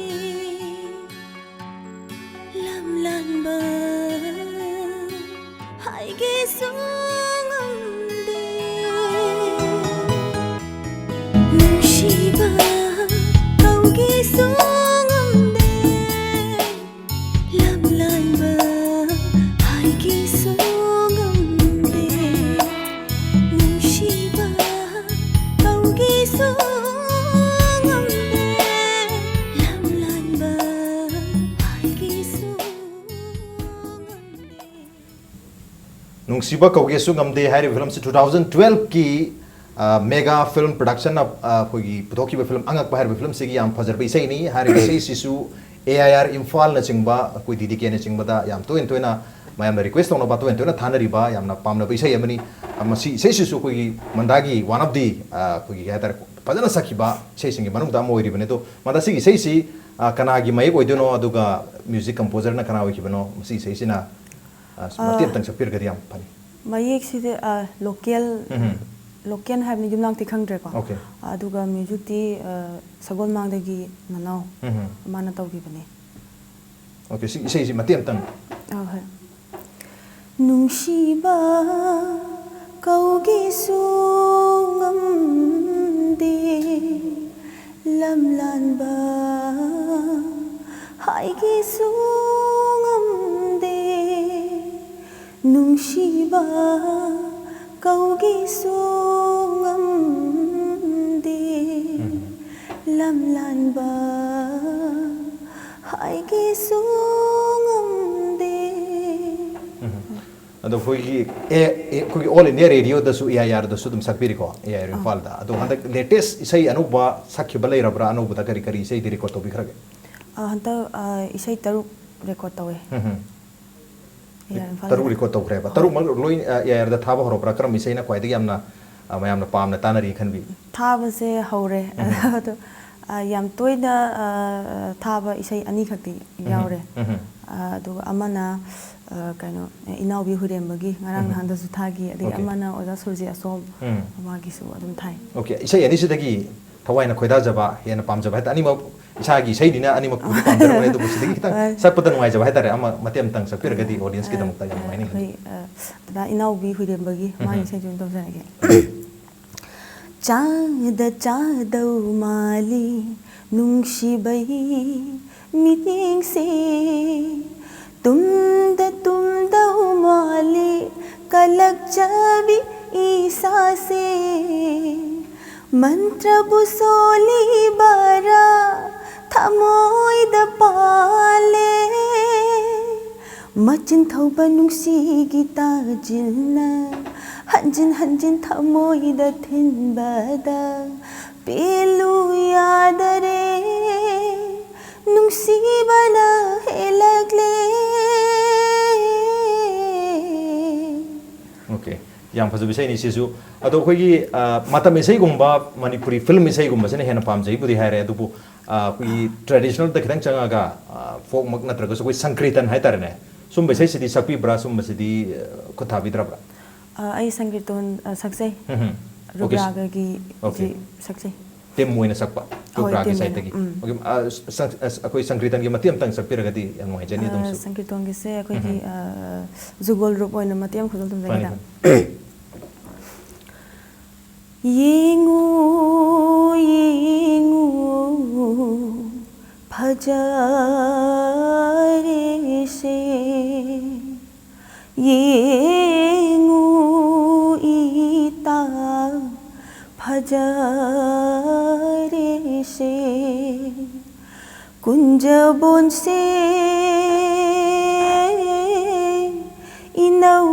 ꯅꯨꯡꯁꯤꯕ ꯀꯧꯒꯦꯁꯨ ꯉꯝꯗꯦ, ꯂꯝꯂꯥꯟꯕ ꯍꯥꯏꯒꯦꯁꯨ ꯉꯝꯗꯦ, ꯅꯨꯡꯁꯤꯕ ꯀꯧꯒꯦꯁꯨ ꯉꯝꯗꯦ, ꯂꯝꯂꯥꯟꯕ ꯍꯥꯏꯒꯦꯁꯨ ꯉꯝꯗꯦ꯫ ꯅꯨꯡꯁꯤꯕ ꯀꯧꯒꯦꯁꯨ ꯉꯝꯗꯦ ꯍꯥꯏꯔꯤꯕ ꯐꯤꯂꯝꯁꯤ two thousand twelve ꯀꯤ, ꯑ, ꯃꯦꯒꯥ ꯐꯤꯂꯝ ꯄ꯭ꯔꯗꯛꯁꯟꯅ, ꯑ, ꯑꯩꯈꯣꯏꯒꯤ ꯄꯨꯊꯣꯛꯈꯤꯕ ꯐꯤꯂꯝ ꯑꯉꯛꯄ ꯍꯥꯏꯔꯤꯕ ꯐꯤꯂꯝꯁꯤꯒꯤ ꯌꯥꯝ ꯐꯖꯔꯕ ꯏꯁꯩꯅꯤ꯫ ꯍꯥꯏꯔꯤꯕ ꯏꯁꯩꯁꯤꯁꯨ A I R ꯏꯝꯐꯥꯜꯅꯆꯤꯡꯕ, ꯑꯩꯈꯣꯏ D D K ꯅꯆꯤꯡꯕꯗ ꯌꯥꯝ ꯇꯣꯏꯅ ꯇꯣꯏꯅ ꯃꯌꯥꯝꯅ ꯔꯤꯀ꯭ꯋꯦꯁ ꯇꯧꯅꯕ, ꯇꯣꯏꯅ ꯇꯣꯏꯅ ꯊꯥꯅꯔꯤꯕ ꯌꯥꯝꯅ ꯄꯥꯝꯅꯕ ꯏꯁꯩ ꯑꯃꯅꯤ꯫ ꯑ, ꯃꯁꯤ ꯏꯁꯩꯁꯤꯁꯨ ꯑꯩꯈꯣꯏꯒꯤ ꯃꯟꯗꯥꯒꯤ one of the, ꯑ, ꯑꯩꯈꯣꯏꯒꯤ ꯀꯩ ꯍꯥꯏꯇꯥꯔꯦ, ꯐꯖꯅ ꯁꯛꯈꯤꯕ ꯏꯁꯩꯁꯤꯡꯒꯤ ꯃꯅꯨꯡꯗ ꯑꯃ ꯑꯣꯏꯔꯤꯕꯅꯤ꯫ ꯑꯗꯣ ꯃꯟꯗꯥ, ꯁꯤꯒꯤ ꯏꯁꯩꯁꯤ, ꯑ, ꯀꯅꯥꯒꯤ ꯃꯌꯦꯛ ꯑꯣꯏꯗꯣꯏꯅꯣ, ꯑꯗꯨꯒ ꯃ꯭ꯌꯨꯖꯤꯛ ꯀꯝꯄꯣꯖꯔꯅ ꯀꯅꯥ ꯑꯣꯏꯈꯤꯕꯅꯣ, ꯃꯁꯤ ꯏꯁꯩꯁꯤꯅ ꯑ, ꯁꯨꯝ ꯃꯇꯦꯛ ꯑ, ꯑꯝꯇꯪ ꯁꯛꯄꯤꯔꯒꯗꯤ ꯌꯥꯝ ꯐꯅꯤ꯫ ꯃꯌꯦꯛꯁꯤꯗꯤ, ꯑ, ꯂꯣꯀꯦꯜ, ꯎꯝꯍꯨꯝ꯫ ꯂꯣꯀꯦꯜ ꯍꯥꯏꯕꯅꯤ, ꯌꯨꯝꯅꯥꯛꯇꯤ ꯈꯪꯗ꯭ꯔꯦꯀꯣ꯫ ꯑꯣꯀꯦ꯫ ꯑꯗꯨꯒ ꯃ꯭ꯌꯨꯖꯤꯛꯇꯤ, ꯑ, ꯁꯒꯣꯜꯃꯥꯡꯗꯒꯤ ꯅꯅꯥꯎ ꯎꯝꯍꯨꯝ꯫ ꯃꯥꯅ ꯇꯧꯈꯤꯕꯅꯦ꯫ ꯑꯣꯀꯦ, ꯁꯤ ꯏꯁꯩꯁꯤ ꯃꯇꯦꯛ ꯑꯝꯇꯪ꯫ ꯑ, ꯍꯣꯏ꯫ ꯅꯨꯡꯁꯤꯕ ꯀꯧꯒꯦꯁꯨ ꯉꯝꯗꯦ, ꯂꯝꯂꯥꯟꯕ ꯍꯥꯏꯒꯦꯁꯨ ꯉꯝꯗꯦ, ꯅꯨꯡꯁꯤꯕ ꯀꯧꯒꯦꯁꯨ ꯉꯝꯗꯦ, ꯎꯝ꯫ ꯂꯝꯂꯥꯟꯕ ꯍꯥꯏꯒꯦꯁꯨ ꯉꯝꯗꯦ꯫ ꯎꯝ꯫ ꯑꯗꯣ ꯑꯩꯈꯣꯏꯒꯤ ꯑꯦ, ꯑꯦ, ꯑꯩꯈꯣꯏꯒꯤ All India Radioꯗꯁꯨ, A I Rꯗꯁꯨ ꯑꯗꯨꯝ ꯁꯛꯄꯤꯔꯤꯀꯣ, A I R ꯑꯥ꯫ ꯏꯝꯐꯥꯜꯗ꯫ ꯑꯗꯣ ꯍꯟꯗꯛ ꯂꯦꯇꯦꯁ ꯏꯁꯩ ꯑꯅꯧꯕ ꯁꯛꯈꯤꯕ ꯂꯩꯔꯕ꯭ꯔꯥ? ꯑꯅꯧꯕꯗ ꯀꯔꯤ ꯀꯔꯤ ꯏꯁꯩꯗꯤ ꯔꯦꯀꯣꯔꯗ ꯇꯧꯕꯤꯈ꯭ꯔꯒꯦ? ꯑꯥ, ꯍꯟꯗꯛ, ꯑꯥ, ꯏꯁꯩ ꯇꯔꯨꯛ ꯔꯦꯀꯣꯔꯗ ꯇꯧꯋꯦ꯫ ꯎꯝ ꯍꯝ꯫ A I R ꯏꯝꯐꯥꯜꯗ꯫ ꯇꯔꯨꯛ ꯔꯦꯀꯣꯔꯗ ꯇꯧꯈ꯭ꯔꯦꯕ? ꯍꯣꯏ꯫ ꯇꯔꯨꯛꯃꯛ ꯂꯣꯏ, ꯑ, A I Rꯗ ꯊꯥꯕ ꯍꯧꯔꯕ꯭ꯔꯥ? ꯀꯔꯝꯕ ꯏꯁꯩꯅ ꯈ꯭ꯋꯥꯏꯗꯒꯤ ꯌꯥꯝꯅ, ꯑ, ꯃꯌꯥꯝꯅ ꯄꯥꯝꯅ ꯇꯥꯅꯔꯤ ꯈꯟꯕꯤ? ꯊꯥꯕꯁꯦ ꯍꯧꯔꯦ꯫ ꯎꯝ꯫ ꯑꯗꯣ, ꯑ, ꯌꯥꯝ ꯇꯣꯏꯅ, ꯑ, ꯊꯥꯕ ꯏꯁꯩ ꯑꯅꯤꯈꯛꯇꯤ ꯎꯝ꯫ ꯌꯥꯎꯔꯦ꯫ ꯎꯝ꯫ ꯑ, ꯑꯗꯨꯒ ꯑꯃꯅ, ꯑ, ꯀꯩꯅꯣ, ꯏꯅꯥꯎꯕꯤ ꯍꯨꯏꯔꯦꯝꯕꯒꯤ ꯉꯔꯥꯡ ꯎꯝ꯫ ꯅꯍꯥꯟꯗꯁꯨ ꯊꯥꯈꯤ, ꯑꯗꯒꯤ ꯑꯣꯀꯦ꯫ ꯑꯃꯅ ꯑꯣꯖꯥ ꯁꯨꯔꯖꯤ ꯑꯁꯣꯝ, ꯎꯝ꯫ ꯃꯥꯒꯤꯁꯨ ꯑꯗꯨꯝ ꯊꯥꯏ꯫ ꯑꯣꯀꯦ, ꯏꯁꯩ ꯑꯅꯤꯁꯤꯗꯒꯤ ꯊꯋꯥꯏꯅ ꯈꯣꯏꯗꯥꯖꯕ, ꯍꯦꯟꯅ ꯄꯥꯝꯖꯕ ꯍꯥꯏꯇꯥꯔꯦ, ꯑꯅꯤꯃꯛ ꯏꯁꯥꯒꯤ ꯏꯁꯩꯅꯤꯅ ꯑꯅꯤꯃꯛ ꯄꯨꯗꯤ ꯄꯥꯝꯖꯔꯝꯒꯅꯤ, ꯑꯗꯨꯕꯨ ꯁꯤꯗꯒꯤ ꯈꯤꯇꯪ ꯍꯣꯏ꯫ ꯁꯛꯄꯗ ꯅꯨꯡꯉꯥꯏꯖꯕ ꯍꯥꯏꯇꯥꯔꯦ, ꯑꯃ ꯃꯇꯦꯛ ꯑꯃꯇꯪ ꯁꯛꯄꯤꯔꯒꯗꯤ audience ꯀꯤꯗꯃꯛꯇ ꯌꯥꯝ ꯅꯨꯡꯉꯥꯏꯅꯤ ꯈꯜꯂꯤ꯫ ꯑꯩꯈꯣꯏ, ꯑ, ꯗꯗꯥ ꯏꯅꯥꯎꯕꯤ ꯍꯨꯏꯔꯦꯝꯕꯒꯤ ꯃꯥꯒꯤ ꯎꯝ꯫ ꯏꯁꯩꯁꯨ ꯑꯗꯨꯝ ꯇꯧꯖꯔꯒꯦ꯫ ꯆꯥꯗ ꯆꯥꯗꯧ ꯃꯥꯜꯂꯤ ꯅꯨꯡꯁꯤꯕꯩ ꯃꯤꯠꯌꯦꯡꯁꯦ, ꯇꯨꯝꯗ ꯇꯨꯝꯗꯧ ꯃꯥꯜꯂꯤ ꯀꯂꯛꯆꯕꯤ ꯏꯁꯥꯁꯦ꯫ ꯃꯟꯇ꯭ꯔꯕꯨ ꯁꯣꯜꯂꯤꯕꯔꯥ ꯊꯃꯣꯏꯗ ꯄꯥꯜꯂꯦ꯫ ꯃꯆꯤꯟ ꯊꯧꯕ ꯅꯨꯡꯁꯤꯒꯤ ꯇꯥꯖꯤꯜꯅ ꯍꯟꯖꯤꯟ ꯍꯟꯖꯤꯟ ꯊꯃꯣꯏꯗ ꯊꯤꯟꯕꯗ ꯄꯦꯜꯂꯨ ꯌꯥꯗꯔꯦ꯫ ꯅꯨꯡꯁꯤꯕꯅ ꯍꯦꯜꯂꯛꯂꯦ꯫ Okay, ꯌꯥꯝ ꯐꯖꯕ ꯏꯁꯩꯅꯤ ꯁꯤꯁꯨ꯫ ꯑꯗꯣ ꯑꯩꯈꯣꯏꯒꯤ, ꯑ, ꯃꯇꯝ ꯏꯁꯩꯒꯨꯝꯕ, ꯃꯅꯤꯄꯨꯔꯤ film ꯏꯁꯩꯒꯨꯝꯕꯁꯤꯅ ꯍꯦꯟꯅ ꯄꯥꯝꯖꯩꯕꯨꯗꯤ ꯍꯥꯏꯔꯦ, ꯑꯗꯨꯕꯨ, ꯑ, ꯑꯩꯈꯣꯏꯒꯤ traditionalꯗ ꯈꯤꯇꯪ ꯆꯪꯉꯒ, ꯑ, folkꯃꯛ ꯅꯠꯇ꯭ꯔꯒꯁꯨ ꯑꯩꯈꯣꯏ ꯁꯪꯀ꯭ꯔꯤꯇꯟ ꯍꯥꯏꯇꯥꯔꯦꯅꯦ, ꯁꯨꯝꯕ ꯏꯁꯩꯁꯤꯗꯤ ꯁꯛꯄꯤꯕ꯭ꯔꯥ? ꯁꯨꯝꯕꯁꯤꯗꯤ, ꯑ, ꯈꯨꯠ ꯊꯥꯕꯤꯗ꯭ꯔꯕ꯭ꯔꯥ? ꯑ, ꯑꯩ ꯁꯪꯀ꯭ꯔꯤꯇꯣꯟ, ꯑ, ꯁꯛꯆꯩ꯫ ꯎꯝ, ꯎꯝ꯫ Okay. ꯔꯨꯕ꯭ꯔꯥꯒꯒꯤ Okay. ꯏꯁꯩ ꯁꯛꯆꯩ꯫ Team ꯑꯣꯏꯅ ꯁꯛꯄ, ꯍꯣꯏ, ꯔꯨꯕ꯭ꯔꯥꯒꯤ team ꯑꯣꯏꯅ, sideꯇꯒꯤ꯫ ꯎꯝ꯫ Okay, ꯑ, ꯁꯪ-, ꯑ, ꯑꯩꯈꯣꯏ ꯁꯪꯀ꯭ꯔꯤꯇꯟꯒꯤ ꯃꯇꯦꯛ ꯑꯃꯇꯪ ꯁꯛꯄꯤꯔꯒꯗꯤ ꯌꯥꯝ ꯅꯨꯡꯉꯥꯏꯖꯅꯤ ꯑ, ꯑꯗꯣꯝꯁꯨ꯫ ꯁꯪꯀ꯭ꯔꯤꯇꯣꯟꯒꯤꯁꯦ ꯑꯩꯈꯣꯏꯒꯤ, ꯎꯝ꯫ ꯑ, ꯖꯨꯒꯣꯜ ꯔꯨꯞ ꯑꯣꯏꯅ ꯃꯇꯦꯛ ꯑꯃꯈꯛꯇꯪ ꯇꯝꯖꯒꯦ꯫ ꯃꯥꯅꯤ, ꯃꯥꯅꯤ꯫ ꯌꯦꯡꯉꯨ, ꯌꯦꯡꯉꯨ, ꯐꯖꯔꯦꯁꯦ꯫ ꯌꯦꯡꯉꯨ ꯏꯇꯥ, ꯐꯖꯔꯦꯁꯦ꯫ ꯀꯨꯟꯖꯕꯣꯟꯁꯦ ꯏꯅꯧ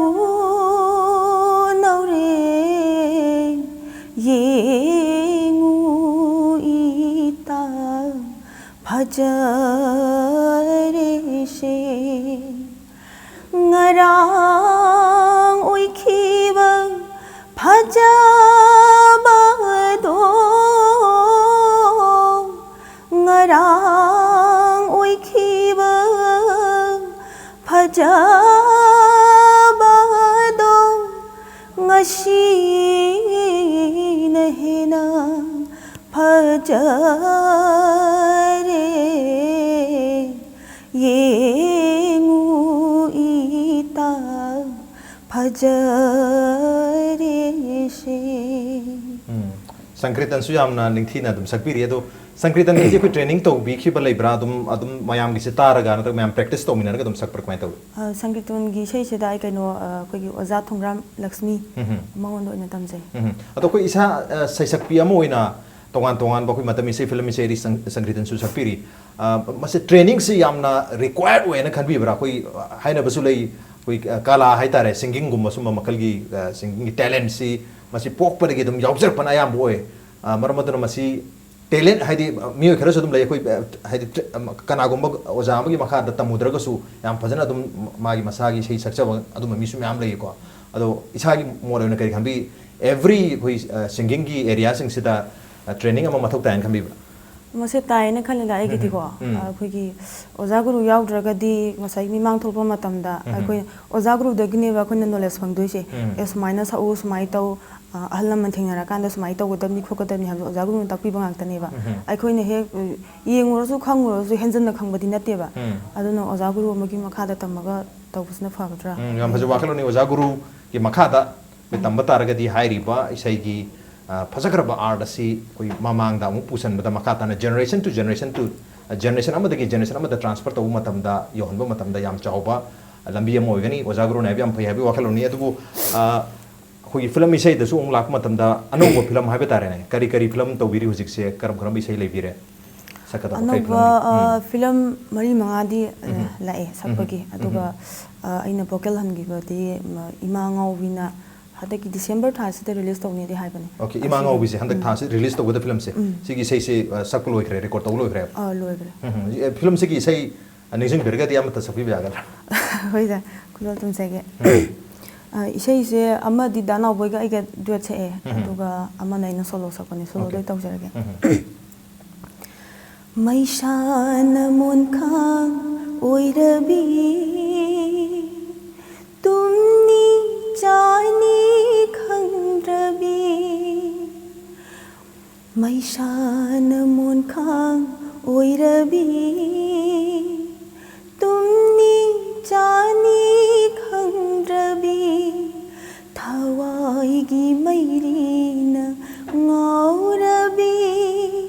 ꯅꯧꯔꯦ, ꯌꯦꯡꯉꯨ ꯏꯇꯥ, ꯐꯖꯔꯦꯁꯦ꯫ ꯉꯔꯥꯡ ꯑꯣꯏꯈꯤꯕ ꯐꯖꯕꯗꯣ, ꯉꯔꯥꯡ ꯑꯣꯏꯈꯤꯕ ꯐꯖꯕꯗꯣ, ꯉꯁꯤꯅ ꯍꯦꯟꯅ ꯐꯖ ꯌꯦꯡꯉꯨ ꯏꯇꯥ ꯐꯖꯔꯦꯁꯦ꯫ ꯎꯝ꯫ ꯁꯪꯀ꯭ꯔꯤꯇꯟꯁꯨ ꯌꯥꯝꯅ ꯅꯤꯡꯊꯤꯅ ꯑꯗꯨꯝ ꯁꯛꯄꯤꯔꯤ꯫ ꯑꯗꯣ ꯁꯪꯀ꯭ꯔꯤꯇꯟꯒꯤꯁꯦ ꯑꯩꯈꯣꯏ training ꯇꯧꯕꯤꯈꯤꯕ ꯂꯩꯕ꯭ꯔꯥ? ꯑꯗꯨꯝ, ꯑꯗꯨꯝ ꯃꯌꯥꯝꯒꯤꯁꯦ ꯇꯥꯔꯒ ꯅꯠꯇ꯭ꯔꯒ ꯃꯌꯥꯝ practice ꯇꯧꯃꯤꯟꯅꯔꯒ ꯑꯗꯨꯝ ꯁꯛꯄ꯭ꯔꯥ? ꯀꯃꯥꯏꯅ ꯇꯧꯏ? ꯑ, ꯁꯪꯀ꯭ꯔꯤꯇꯟꯒꯤ ꯏꯁꯩꯁꯤꯗ ꯑꯩ ꯀꯩꯅꯣ, ꯑ, ꯑꯩꯈꯣꯏꯒꯤ ꯑꯣꯖꯥ ꯊꯣꯡꯒ꯭ꯔꯥꯝ ꯂꯛꯁꯃꯤ, ꯎꯝ꯫ ꯃꯉꯣꯟꯗ ꯑꯣꯏꯅ ꯇꯝꯖꯩ꯫ ꯎꯝ꯫ ꯑꯗꯣ ꯑꯩꯈꯣꯏ ꯏꯁꯥ, ꯑ, ꯁꯩꯁꯛꯄꯤ ꯑꯃ ꯑꯣꯏꯅ ꯇꯣꯉꯥꯟ ꯇꯣꯉꯥꯟꯕ ꯑꯩꯈꯣꯏ ꯃꯇꯝ ꯏꯁꯩ, ꯐꯤꯂꯝ ꯏꯁꯩꯗꯤ ꯁꯪ-, ꯁꯪꯀ꯭ꯔꯤꯇꯟꯁꯨ ꯁꯛꯄꯤꯔꯤ꯫ ꯑ, ꯃꯁꯤ trainingꯁꯤ ꯌꯥꯝꯅ required ꯑꯣꯏꯅ ꯈꯟꯕꯤꯕ꯭ꯔꯥ? ꯑꯩꯈꯣꯏ, ꯑ, ꯍꯥꯏꯅꯕꯁꯨ ꯂꯩ, ꯑꯩꯈꯣꯏ, ꯑ, ꯀꯂꯥ ꯍꯥꯏꯇꯥꯔꯦ, singingꯒꯨꯝꯕ ꯁꯨꯝꯕ ꯃꯈꯜꯒꯤ, ꯑ, singingꯒꯤ talentꯁꯤ ꯃꯁꯤ ꯄꯣꯛꯄꯗꯒꯤ ꯑꯗꯨꯝ ꯌꯥꯎꯖꯔꯛꯄꯅ ꯑꯌꯥꯝꯕ ꯑꯣꯏ꯫ ꯑ, ꯃꯔꯝ ꯑꯗꯨꯅ ꯃꯁꯤ talent ꯍꯥꯏꯗꯤ, ꯑ, ꯃꯤꯑꯣꯏ ꯈꯔꯁꯨ ꯑꯗꯨꯝ ꯂꯩ, ꯑꯩꯈꯣꯏ, ꯑ, ꯍꯥꯏꯗꯤ ꯇ꯭ꯔꯦ-, ꯑ, ꯀꯅꯥꯒꯨꯝꯕ ꯑꯣꯖꯥ ꯑꯃꯒꯤ ꯃꯈꯥꯗ ꯇꯝꯃꯨꯗ꯭ꯔꯒꯁꯨ ꯌꯥꯝ ꯐꯖꯅ ꯑꯗꯨꯝ ꯃꯥꯒꯤ ꯃꯁꯥꯒꯤ ꯏꯁꯩ ꯁꯛꯆꯕ ꯑꯗꯨꯝꯕ ꯃꯤꯁꯨ ꯃꯌꯥꯝ ꯂꯩꯀꯣ꯫ ꯑꯗꯣ ꯏꯁꯥꯒꯤ ꯃꯣꯠ ꯑꯣꯏꯅ ꯀꯔꯤ ꯈꯟꯕꯤ? Every ꯑꯩꯈꯣꯏ, ꯑ, singingꯒꯤ areaꯁꯤꯡꯁꯤꯗ, ꯑ, training ꯑꯃ ꯃꯊꯧ ꯇꯥꯏꯅ ꯈꯟꯕꯤꯕ꯭ꯔꯥ? ꯃꯁꯤ ꯇꯥꯏꯌꯦꯅ ꯈꯜꯂꯤꯗ ꯑꯩꯒꯤꯗꯤꯀꯣ꯫ ꯎꯝ꯫ ꯑ, ꯑꯩꯈꯣꯏꯒꯤ ꯑꯣꯖꯥ ꯒꯨꯔꯨ ꯌꯥꯎꯗ꯭ꯔꯒꯗꯤ ꯉꯁꯥꯏ ꯃꯤꯃꯥꯡ ꯊꯣꯛꯄ ꯃꯇꯝꯗ ꯎꯝ꯫ ꯑꯩꯈꯣꯏ ꯑꯣꯖꯥ ꯒꯨꯔꯨꯗꯒꯤꯅꯦꯕ ꯑꯩꯈꯣꯏꯅ knowledge ꯐꯪꯗꯣꯏꯁꯦ꯫ ꯎꯝ꯫ ꯑꯦ, ꯁꯨꯃꯥꯏꯅ ꯁꯛꯎ, ꯁꯨꯃꯥꯏꯅ ꯇꯧ, ꯑ, ꯑꯍꯜ ꯂꯃꯟ ꯊꯦꯡꯅꯔꯀꯥꯟꯗ ꯁꯨꯃꯥꯏꯅ ꯇꯧꯒꯗꯕꯅꯤ ꯈꯣꯠꯀꯗꯕꯅꯤ ꯍꯥꯏꯕꯗꯣ ꯑꯣꯖꯥ ꯒꯨꯔꯨꯅ ꯇꯥꯛꯄꯤꯕ ꯉꯥꯛꯇꯅꯦꯕ꯫ ꯎꯝ꯫ ꯑꯩꯈꯣꯏꯅ ꯍꯦꯛ, ꯑ, ꯌꯦꯡꯉꯨꯔꯁꯨ ꯈꯪꯉꯨꯔꯁꯨ ꯍꯦꯟꯖꯟꯅ ꯈꯪꯕꯗꯤ ꯅꯠꯇꯦꯕ꯫ ꯎꯝ꯫ ꯑꯗꯨꯅ ꯑꯣꯖꯥ ꯒꯨꯔꯨ ꯑꯃꯒꯤ ꯃꯈꯥꯗ ꯇꯝꯃꯒ ꯇꯧꯕꯁꯤꯅ ꯐꯒꯗ꯭ꯔꯥ? ꯎꯝ, ꯌꯥꯝ ꯐꯖꯕ ꯋꯥꯈꯜꯂꯣꯟꯅꯤ꯫ ꯑꯣꯖꯥ ꯒꯨꯔꯨꯒꯤ ꯃꯈꯥꯗ ꯑꯩꯈꯣꯏ ꯇꯝꯕ ꯇꯥꯔꯒꯗꯤ ꯍꯥꯏꯔꯤꯕ ꯏꯁꯩꯒꯤ, ꯑ, ꯐꯖꯈ꯭ꯔꯕ art ꯑꯁꯤ ꯑꯩꯈꯣꯏ ꯃꯃꯥꯡꯗ ꯑꯃꯨꯛ ꯄꯨꯁꯟꯕꯗ ꯃꯈꯥ ꯇꯥꯅ generation to generation to, ꯑ, generation ꯑꯃꯗꯒꯤ generation ꯑꯃꯗ transfer ꯇꯧꯕ ꯃꯇꯝꯗ, ꯌꯧꯍꯟꯕ ꯃꯇꯝꯗ ꯌꯥꯝ ꯆꯥꯎꯕ ꯂꯝꯕꯤ ꯑꯃ ꯑꯣꯏꯒꯅꯤ꯫ ꯑꯣꯖꯥ ꯒꯨꯔꯨꯅ ꯍꯥꯏꯕ ꯌꯥꯝ ꯐꯩ ꯍꯥꯏꯕꯒꯤ ꯋꯥꯈꯜꯂꯣꯟꯅꯤ꯫ ꯑꯗꯨꯕꯨ, ꯑ, ꯑꯩꯈꯣꯏꯒꯤ ꯐꯤꯂꯝ ꯏꯁꯩꯗꯁꯨ ꯑꯃꯨꯛ ꯂꯥꯛꯄ ꯃꯇꯝꯗ ꯑꯅꯧꯕ ꯐꯤꯂꯝ ꯍꯥꯏꯕ ꯇꯥꯔꯦꯅꯦ, ꯀꯔꯤ ꯀꯔꯤ ꯐꯤꯂꯝ ꯇꯧꯕꯤꯔꯤ ꯍꯧꯖꯤꯛꯁꯦ? ꯀꯔꯝ ꯀꯔꯝꯕ ꯏꯁꯩ ꯂꯩꯕꯤꯔꯦ? ꯁꯛꯀꯗꯕ ꯀꯔꯤ ꯑꯅꯧꯕ, ꯐꯤꯂꯝꯒꯤ? ꯎꯝ꯫ ꯑ, ꯐꯤꯂꯝ ꯃꯔꯤ ꯃꯉꯥꯗꯤ, ꯑ, ꯎꯝ꯫ ꯂꯥꯛꯑꯦ ꯁꯛꯄꯒꯤ꯫ ꯎꯝ꯫ ꯑꯗꯨꯒ, ꯑ, ꯑꯩꯅ vocal ꯍꯟꯈꯤꯕꯗꯤ, ꯃ-, ꯏꯃꯥ ꯉꯥꯎꯕꯤꯅ ꯍꯟꯗꯛꯀꯤ December ꯊꯥꯁꯤꯗ release ꯇꯧꯅꯤꯗꯤ ꯍꯥꯏꯕꯅꯦ꯫ Okay, ꯏꯃꯥ ꯑꯁꯤꯒꯤ-, ꯉꯥꯎꯕꯤꯁꯦ ꯍꯟꯗꯛ ꯎꯝ꯫ ꯊꯥꯁꯤ release ꯇꯧꯒꯗꯕ ꯐꯤꯂꯝꯁꯦ, ꯎꯝ꯫ ꯁꯤꯒꯤ ꯏꯁꯩꯁꯦ, ꯑ, ꯁꯛꯄ ꯂꯣꯏꯈ꯭ꯔꯦ, record ꯇꯧꯕ ꯂꯣꯏꯈ꯭ꯔꯦꯕ? ꯑ, ꯂꯣꯏꯈ꯭ꯔꯦ꯫ ꯎꯝ, ꯎꯝ꯫ ꯑꯦ, ꯐꯤꯂꯝꯁꯤꯒꯤ ꯏꯁꯩ, ꯑ, ꯅꯤꯡꯁꯤꯡꯕꯤꯔꯒꯗꯤ ꯑꯃꯠꯇ ꯁꯛꯄꯤꯕ ꯌꯥꯒꯗ꯭ꯔꯥ? ꯍꯣꯏ ꯁꯥꯔ, ꯈꯨꯗꯣꯜ ꯇꯝꯖꯒꯦ꯫ ꯎꯝ꯫ ꯑ, ꯏꯁꯩꯁꯦ ꯑꯃꯗꯤ ꯗꯥ ꯅꯥꯎꯕꯣꯏꯒ ꯑꯩꯒ duet ꯁꯛꯑꯦ, ꯎꯝ꯫ ꯑꯗꯨꯒ ꯑꯃꯅ ꯑꯩꯅ solo ꯁꯛꯄꯅꯦ, solo ꯗꯣ ꯑꯩ Okay. ꯇꯧꯖꯔꯒꯦ꯫ ꯎꯝ꯫ ꯃꯩꯁꯥꯅ ꯃꯣꯟꯈꯥꯡ ꯑꯣꯏꯔꯕꯤ, ꯇꯨꯝꯅꯤ ꯆꯥꯅꯤ ꯈꯪꯗ꯭ꯔꯕꯤ, ꯃꯩꯁꯥꯅ ꯃꯣꯟꯈꯥꯡ ꯑꯣꯏꯔꯕꯤ, ꯆꯥꯅꯤ ꯈꯪꯗ꯭ꯔꯕꯤ, ꯊꯋꯥꯏꯒꯤ ꯃꯩꯔꯤꯅ ꯉꯥꯎꯔꯕꯤ,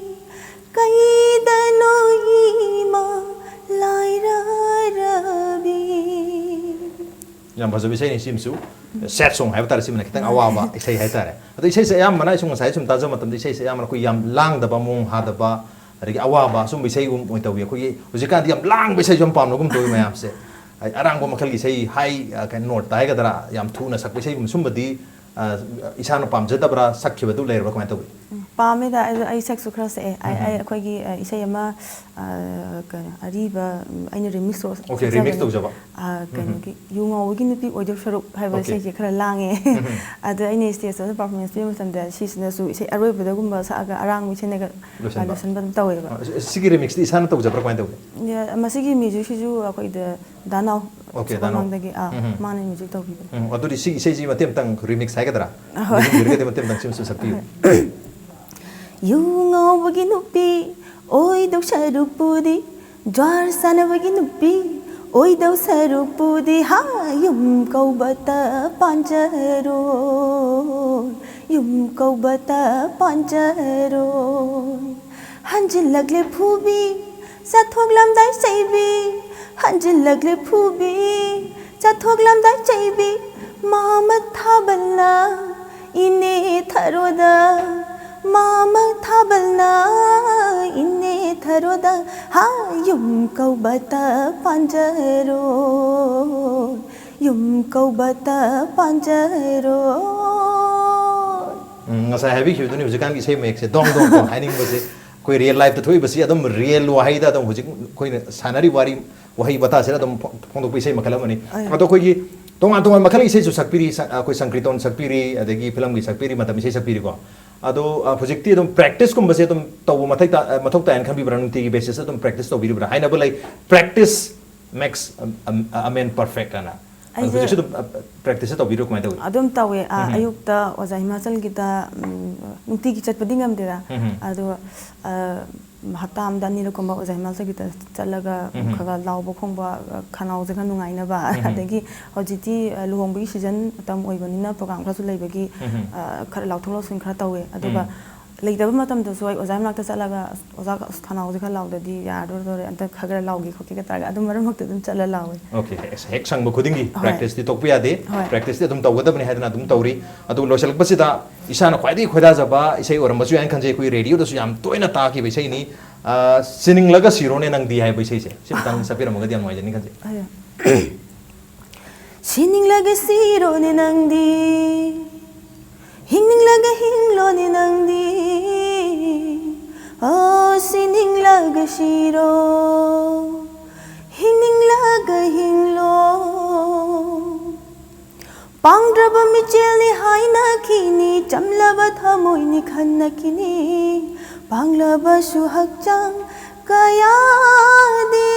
ꯀꯩꯗꯅꯣ ꯏꯃꯥ ꯂꯥꯏꯔꯥꯔꯕꯤ꯫ ꯌꯥꯝ ꯐꯖꯕ ꯏꯁꯩꯅꯤ ꯁꯤꯃꯁꯨ꯫ Sad song ꯍꯥꯏꯕ ꯇꯥꯔꯦ, ꯁꯤꯃꯅ ꯈꯤꯇꯪ ꯑꯋꯥꯕ ꯏꯁꯩ ꯍꯥꯏꯇꯥꯔꯦ꯫ ꯑꯗꯣ ꯏꯁꯩꯁꯦ ꯑꯌꯥꯝꯕꯅ ꯑꯩ ꯁꯨꯝ ꯉꯁꯥꯏ ꯁꯨꯝ ꯇꯥꯖꯕ ꯃꯇꯝꯗ ꯏꯁꯩꯁꯦ ꯑꯌꯥꯝꯕꯅ ꯑꯩꯈꯣꯏ ꯌꯥꯝ ꯂꯥꯡꯗꯕ, ꯃꯑꯣꯡ ꯍꯥꯗꯕ, ꯑꯗꯒꯤ ꯑꯋꯥꯕ ꯁꯨꯝꯕ ꯏꯁꯩꯒꯨꯝꯕ ꯑꯣꯏꯅ ꯇꯧꯏ꯫ ꯑꯩꯈꯣꯏꯒꯤ ꯍꯧꯖꯤꯛꯀꯥꯟꯗꯤ ꯌꯥꯝ ꯂꯥꯡꯕ ꯏꯁꯩꯁꯨ ꯌꯥꯝ ꯄꯥꯝꯅꯒꯨꯝ ꯇꯧꯏ ꯃꯌꯥꯝꯁꯦ꯫ ꯑꯩ ꯑꯔꯥꯡꯕ ꯃꯈꯜꯒꯤ ꯏꯁꯩ, ꯍꯥꯏ, ꯑ, ꯀꯩꯅꯣ, ꯅꯣꯠꯇ ꯍꯥꯏꯒꯗ꯭ꯔꯥ, ꯌꯥꯝ ꯊꯨꯅ ꯁꯛꯄ ꯏꯁꯩꯒꯨꯝꯕ ꯁꯨꯝꯕꯗꯤ, ꯑ, ꯏꯁꯥꯅ ꯄꯥꯝꯖꯗꯕ꯭ꯔꯥ, ꯁꯛꯈꯤꯕꯗꯨ ꯂꯩꯔꯕ꯭ꯔꯥ, ꯀꯃꯥꯏꯅ ꯇꯧꯏ? ꯎꯝ, ꯄꯥꯝꯃꯦꯗ꯫ ꯑꯩ, ꯑꯩ ꯁꯛꯁꯨ ꯈꯔ ꯁꯛꯑꯦ꯫ ꯑꯩ, ꯎꯝ꯫ ꯑꯩ ꯑꯩꯈꯣꯏꯒꯤ, ꯑ, ꯏꯁꯩ ꯑꯃ, ꯑ, ꯀꯩꯅꯣ, ꯑꯔꯤꯕ, ꯎꯝ, ꯑꯩꯅ remix ꯇꯧ-, OK, remix ꯁꯛꯆꯕꯅꯦ꯫ ꯇꯧꯖꯕ꯫ ꯑ, ꯎꯝ꯫ ꯀꯩꯅꯣꯒꯤ, "ꯌꯨ ꯉꯥꯎꯕꯒꯤ ꯅꯨꯄꯤ ꯑꯣꯏꯗꯧ ꯁꯔꯨꯛ" ꯍꯥꯏꯕ OK꯫ ꯏꯁꯩꯁꯦ ꯈꯔ ꯂꯥꯡꯉꯦ꯫ ꯎꯝ꯫ ꯑꯗ ꯑꯩꯅ stage ꯇ performance ꯄꯤꯕ ꯃꯇꯝꯗ ꯁꯤꯁꯤꯅꯁꯨ ꯏꯁꯩ ꯑꯔꯣꯏꯕꯗ ꯒꯨꯝꯕ ꯁꯛꯑꯒ ꯑꯔꯥꯡꯕ ꯏꯁꯩꯅꯒ, ꯑ, ꯂꯣꯏꯁꯤꯟꯕ꯫ ꯂꯣꯏꯁꯤꯟꯕ ꯑꯗꯨꯝ ꯇꯧꯋꯦꯕ꯫ ꯑ, ꯁꯤ-, ꯁꯤꯒꯤ remix ꯇꯤ ꯏꯁꯥꯅ ꯇꯧꯖꯕ꯭ꯔꯥ, ꯀꯃꯥꯏꯅ ꯇꯧꯒꯦ? ꯌꯥ, ꯃꯁꯤꯒꯤ music ꯁꯤꯁꯨ ꯑꯩꯈꯣꯏꯗ ꯗꯥ ꯅꯥꯎ OK, ꯗꯥ ꯅꯥꯎ꯫ ꯁꯛꯐꯝꯂꯣꯝꯗꯒꯤ, ꯑꯥ, ꯎꯝ, ꯎꯝ꯫ ꯃꯥꯅ music ꯇꯧꯕꯤꯕꯅꯦ꯫ ꯎꯝ, ꯑꯗꯨꯗꯤ ꯁꯤꯒꯤ ꯏꯁꯩꯁꯤ ꯃꯇꯦꯛ ꯑꯃꯇꯪ remix ꯍꯥꯏꯒꯗ꯭ꯔꯥ? ꯑꯍꯣꯏ꯫ ꯅꯤꯡꯁꯤꯡꯕꯤꯔꯒꯗꯤ ꯃꯇꯦꯛ ꯑꯃꯇꯪ ꯁꯤꯃꯁꯨ ꯁꯛꯄꯤꯌꯨ꯫ ꯍꯣꯏ꯫ ꯌꯨ ꯉꯥꯎꯕꯒꯤ ꯅꯨꯄꯤ ꯑꯣꯏꯗꯧ ꯁꯔꯨꯛꯄꯨꯗꯤ, ꯖ꯭ꯋꯥꯔ ꯁꯥꯟꯅꯕꯒꯤ ꯅꯨꯄꯤ ꯑꯣꯏꯗꯧ ꯁꯔꯨꯛꯄꯨꯗꯤ, ꯍꯥ, ꯌꯨꯝ ꯀꯧꯕꯇ ꯄꯥꯟꯖꯔꯣꯏ, ꯌꯨꯝ ꯀꯧꯕꯇ ꯄꯥꯟꯖꯔꯣꯏ꯫ ꯍꯟꯖꯤꯜꯂꯛꯂꯦ ꯐꯨꯕꯤ, ꯆꯠꯊꯣꯛꯂꯝꯗꯥꯏ ꯆꯩꯕꯤ, ꯍꯟꯖꯤꯜꯂꯛꯂꯦ ꯐꯨꯕꯤ, ꯆꯠꯊꯣꯛꯂꯝꯗꯥꯏ ꯆꯩꯕꯤ, ꯃꯥꯃ ꯊꯥꯕꯜꯅ ꯏꯅꯦ ꯊꯔꯣꯗ, ꯃꯥꯃ ꯊꯥꯕꯜꯅ ꯏꯅꯦ ꯊꯔꯣꯗ, ꯍꯥ, ꯌꯨꯝ ꯀꯧꯕꯇ ꯄꯥꯟꯖꯔꯣꯏ, ꯌꯨꯝ ꯀꯧꯕꯇ ꯄꯥꯟꯖꯔꯣꯏ꯫ ꯎꯝ, ꯉꯁꯥꯏ ꯍꯥꯏꯕꯤꯈꯤꯕꯗꯨꯅꯤ, ꯍꯧꯖꯤꯛꯀꯥꯟꯒꯤ ꯏꯁꯩ ꯃꯌꯦꯛꯁꯦ ꯗꯣꯡ ꯗꯣꯡ ꯗꯣꯡ ꯍꯥꯏꯅꯤꯡꯕꯁꯦ꯫ ꯑꯩꯈꯣꯏ real life ꯇ ꯊꯣꯛꯏꯕꯁꯤ ꯑꯗꯨꯝ real ꯋꯥꯍꯩꯗ ꯑꯗꯨꯝ ꯍꯧꯖꯤꯛ ꯑꯩꯈꯣꯏꯅ ꯁꯥꯟꯅꯔꯤꯕ ꯋꯥꯔꯤ, ꯋꯥꯍꯩ ꯋꯥꯇꯥꯁꯤꯅ ꯑꯗꯨꯝ ꯐꯣ-, ꯐꯣꯡꯗꯣꯛꯄ ꯏꯁꯩ ꯃꯈꯜ ꯑꯃꯅꯤ꯫ ꯑꯥ꯫ ꯑꯗꯣ ꯑꯩꯈꯣꯏꯒꯤ ꯇꯣꯉꯥꯟ ꯇꯣꯉꯥꯟꯕ ꯃꯈꯜꯒꯤ ꯏꯁꯩꯁꯨ ꯁꯛꯄꯤꯔꯤ, ꯁ-, ꯑꯩꯈꯣꯏ ꯁꯪꯀ꯭ꯔꯤꯇꯣꯟ ꯁꯛꯄꯤꯔꯤ, ꯑꯗꯒꯤ film ꯒꯤ ꯁꯛꯄꯤꯔꯤ, ꯃꯇꯝ ꯏꯁꯩ ꯁꯛꯄꯤꯔꯤꯀꯣ꯫ ꯑꯗꯣ, ꯑ, ꯍꯧꯖꯤꯛꯇꯤ ꯑꯗꯨꯝ practice ꯀꯨꯝꯕꯁꯦ ꯑꯗꯨꯝ ꯇꯧꯕ ꯃꯊꯧ ꯇꯥ-, ꯑ, ꯃꯊꯧ ꯇꯥꯏꯅ ꯈꯟꯕꯤꯕ꯭ꯔꯥ? ꯅꯨꯡꯇꯤꯒꯤ basis ꯇ ꯑꯗꯨꯝ practice ꯇꯧꯕꯤꯔꯤꯕ꯭ꯔꯥ? ꯍꯥꯏꯅꯕ ꯂꯩ, "Practice makes a, a, a man perfect" ꯍꯥꯏꯅ꯫ ꯑꯩꯁꯦ ꯍꯧꯖꯤꯛꯁꯨ ꯑꯗꯨꯝ ꯄ꯭ꯔꯦꯛꯇꯤꯁꯁꯦ ꯇꯧꯕꯤꯔꯣ, ꯀꯃꯥꯏꯅ ꯇꯧꯏ? ꯑꯗꯨꯝ ꯇꯧꯋꯦ꯫ ꯑ, ꯎꯝ꯫ ꯑꯌꯨꯛꯇ ꯑꯣꯖꯥ ꯍꯤꯃꯥꯆꯜꯒꯤꯗ, ꯎꯝ, ꯅꯨꯡꯇꯤꯒꯤ ꯆꯠꯄꯗꯤ ꯉꯝꯗꯦꯗ꯫ ꯎꯝ꯫ ꯑꯗꯣ, ꯑ, ꯍꯞꯇꯥ ꯑꯃꯗ ꯑꯅꯤꯔꯛꯀꯨꯝꯕ ꯑꯣꯖꯥ ꯍꯤꯃꯥꯆꯜꯒꯤꯗ ꯆꯠꯂꯒ ꯎꯝ꯫ ꯈꯔ ꯈꯔ ꯂꯥꯎꯕ ꯈꯣꯡꯕ, ꯑ, ꯈꯅꯥꯎꯁꯦ ꯈꯔ ꯅꯨꯡꯉꯥꯏꯅꯕ꯫ ꯎꯝ꯫ ꯑꯗꯒꯤ ꯍꯧꯖꯤꯛꯇꯤ, ꯑ, ꯂꯨꯍꯣꯡꯕꯒꯤ ꯁꯤꯖꯟ ꯃꯇꯝ ꯑꯣꯏꯕꯅꯤꯅ ꯄ꯭ꯔꯣꯒ꯭ꯔꯥꯝ ꯈꯔꯁꯨ ꯂꯩꯕꯒꯤ, ꯎꯝ꯫ ꯑ, ꯈꯔ ꯂꯥꯎꯊꯣꯛ ꯂꯥꯎꯁꯤꯟ ꯈꯔ ꯇꯧꯋꯦ꯫ ꯑꯗꯨꯒ ꯎꯝ꯫ ꯂꯩꯇꯕ ꯃꯇꯝꯗꯁꯨ ꯑꯩ ꯑꯣꯖꯥ ꯃꯅꯥꯛꯇ ꯆꯠꯂꯒ, "ꯑꯣꯖꯥ, ꯑꯁ, ꯈꯅꯥꯎꯁꯦ ꯈꯔ ꯂꯥꯎꯗꯗꯤ ꯌꯥꯔꯗꯣꯔꯦ, ꯑꯝꯇ ꯈꯔ ꯈꯔ ꯂꯥꯎꯒꯦ ꯈꯣꯠꯀꯦꯒ" ꯇꯧꯔꯒ ꯑꯗꯨꯝ ꯃꯔꯛ ꯃꯔꯛꯇ ꯑꯗꯨꯝ ꯆꯠꯂ ꯂꯥꯎꯋꯦ꯫ ꯑꯣꯀꯦ, ꯍꯦꯛ ꯁꯪꯕ ꯈꯨꯗꯤꯡꯒꯤ ꯍꯣꯏ꯫ ꯄ꯭ꯔꯦꯛꯇꯤꯁꯇꯤ ꯇꯣꯛꯄ ꯌꯥꯗꯦ꯫ ꯍꯣꯏ꯫ ꯄ꯭ꯔꯦꯛꯇꯤꯁꯇꯤ ꯑꯗꯨꯝ ꯇꯧꯒꯗꯕꯅꯤ ꯍꯥꯏꯗꯅ ꯑꯗꯨꯝ ꯇꯧꯔꯤ꯫ ꯑꯗꯨ ꯂꯣꯏꯁꯤꯜꯂꯛꯄꯁꯤꯗ ꯏꯁꯥꯅ ꯈ꯭ꯋꯥꯏꯗꯒꯤ ꯈꯣꯏꯗꯥꯖꯕ ꯏꯁꯩ ꯑꯣꯏꯔꯝꯕꯁꯨ ꯌꯥꯏꯅ ꯈꯟꯖꯩ꯫ ꯑꯩꯈꯣꯏ ꯔꯦꯗꯤꯑꯣꯗꯁꯨ ꯌꯥꯝ ꯇꯣꯏꯅ ꯇꯥꯈꯤꯕ ꯏꯁꯩꯅꯤ꯫ ꯑ, "ꯁꯤꯅꯤꯡꯂꯒ ꯁꯤꯔꯣꯅꯦ ꯅꯪꯗꯤ" ꯍꯥꯏꯕ ꯏꯁꯩꯁꯦ꯫ ꯁꯤ ꯑꯃꯇꯪ ꯁꯛꯄꯤꯔꯝꯃꯒꯗꯤ ꯌꯥꯝ ꯅꯨꯡꯉꯥꯏꯖꯅꯤ ꯈꯟꯖꯩ꯫ ꯑꯌꯥ꯫ ꯁꯤꯅꯤꯡꯂꯒ ꯁꯤꯔꯣꯅꯦ ꯅꯪꯗꯤ, ꯍꯤꯡꯅꯤꯡꯂꯒ ꯍꯤꯡꯂꯣꯅꯦ ꯅꯪꯗꯤ꯫ ꯑꯣ, ꯁꯤꯅꯤꯡꯂꯒ ꯁꯤꯔꯣ, ꯍꯤꯡꯅꯤꯡꯂꯒ ꯍꯤꯡꯂꯣ꯫ ꯄꯥꯡꯗ꯭ꯔꯕ ꯃꯤꯆꯦꯜꯅꯤ ꯍꯥꯏꯅꯈꯤꯅꯤ, ꯆꯝꯂꯕ ꯊꯃꯣꯏꯅꯤ ꯈꯟꯅꯈꯤꯅꯤ, ꯄꯥꯡꯂꯕꯁꯨ ꯍꯛꯆꯥꯡ ꯀꯌꯥꯗꯤ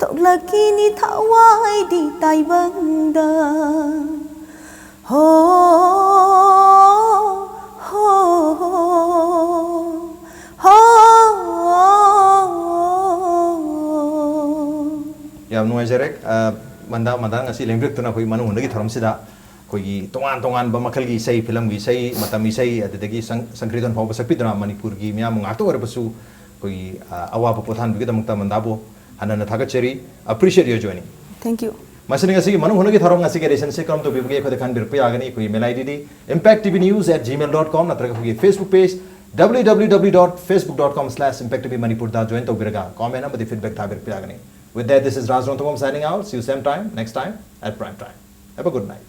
ꯊꯣꯛꯂꯛꯈꯤꯅꯤ ꯊꯋꯥꯏꯗꯤ ꯇꯥꯏꯕꯪꯗ꯫ ꯍꯣ, ꯍꯣ, ꯍꯣ, ꯍꯣ꯫ ꯌꯥꯝ ꯅꯨꯡꯉꯥꯏꯖꯔꯦ꯫ ꯑ, ꯃꯟꯗꯥ, ꯃꯟꯗꯥ ꯉꯁꯤ ꯂꯦꯡꯕꯤꯔꯛꯇꯨꯅ ꯑꯩꯈꯣꯏ ꯃꯅꯨꯡ ꯍꯨꯠꯅꯒꯤ ꯊꯧꯔꯝꯁꯤꯗ ꯑꯩꯈꯣꯏꯒꯤ ꯇꯣꯉꯥꯟ ꯇꯣꯉꯥꯟꯕ ꯃꯈꯜꯒꯤ ꯏꯁꯩ, ꯐꯤꯂꯝꯒꯤ ꯏꯁꯩ, ꯃꯇꯝ ꯏꯁꯩ, ꯑꯗꯨꯗꯒꯤ ꯁꯪ-, ꯁꯪꯀ꯭ꯔꯤꯇꯟ ꯐꯥꯎꯕ ꯁꯛꯄꯤꯗꯨꯅ ꯃꯅꯤꯄꯨꯔꯒꯤ ꯃꯤꯌꯥꯝ ꯉꯥꯛꯇ ꯑꯣꯏꯔꯕꯁꯨ ꯑꯩꯈꯣꯏꯒꯤ, ꯑ, ꯑꯋꯥꯕ ꯄꯣꯊꯥꯍꯟꯕꯒꯤꯗꯃꯛꯇ ꯃꯟꯗꯥꯕꯨ ꯍꯟꯅ ꯍꯟꯅ ꯊꯥꯒꯠꯆꯔꯤ꯫ Appreciate your joining꯫ Thank you꯫ ꯃꯁꯤꯅ ꯉꯁꯤꯒꯤ ꯃꯅꯨꯡ ꯍꯨꯠꯅꯒꯤ ꯊꯧꯔꯝ ꯉꯁꯤꯒꯤ editionꯁꯦ ꯀꯔꯝ ꯇꯧꯕꯤꯕꯒꯦ ꯑꯩꯈꯣꯏꯗ ꯈꯟꯕꯤꯔꯛꯄ ꯌꯥꯒꯅꯤ꯫ ꯑꯩꯈꯣꯏꯒꯤ mail IDꯗꯤ impacttvnews at gmail dot com ꯅꯠꯇ꯭ꯔꯒ ꯑꯩꯈꯣꯏꯒꯤ Facebook page www dot facebook dot com slash impacttvmanipurꯗ join ꯇꯧꯕꯤꯔꯒ comment ꯑꯃꯗꯤ feedback ꯊꯥꯕꯤꯔꯛꯄ ꯌꯥꯒꯅꯤ꯫ With that, this is Raj Rongthangam signing out. See you same time, next time at prime time. Have a good night.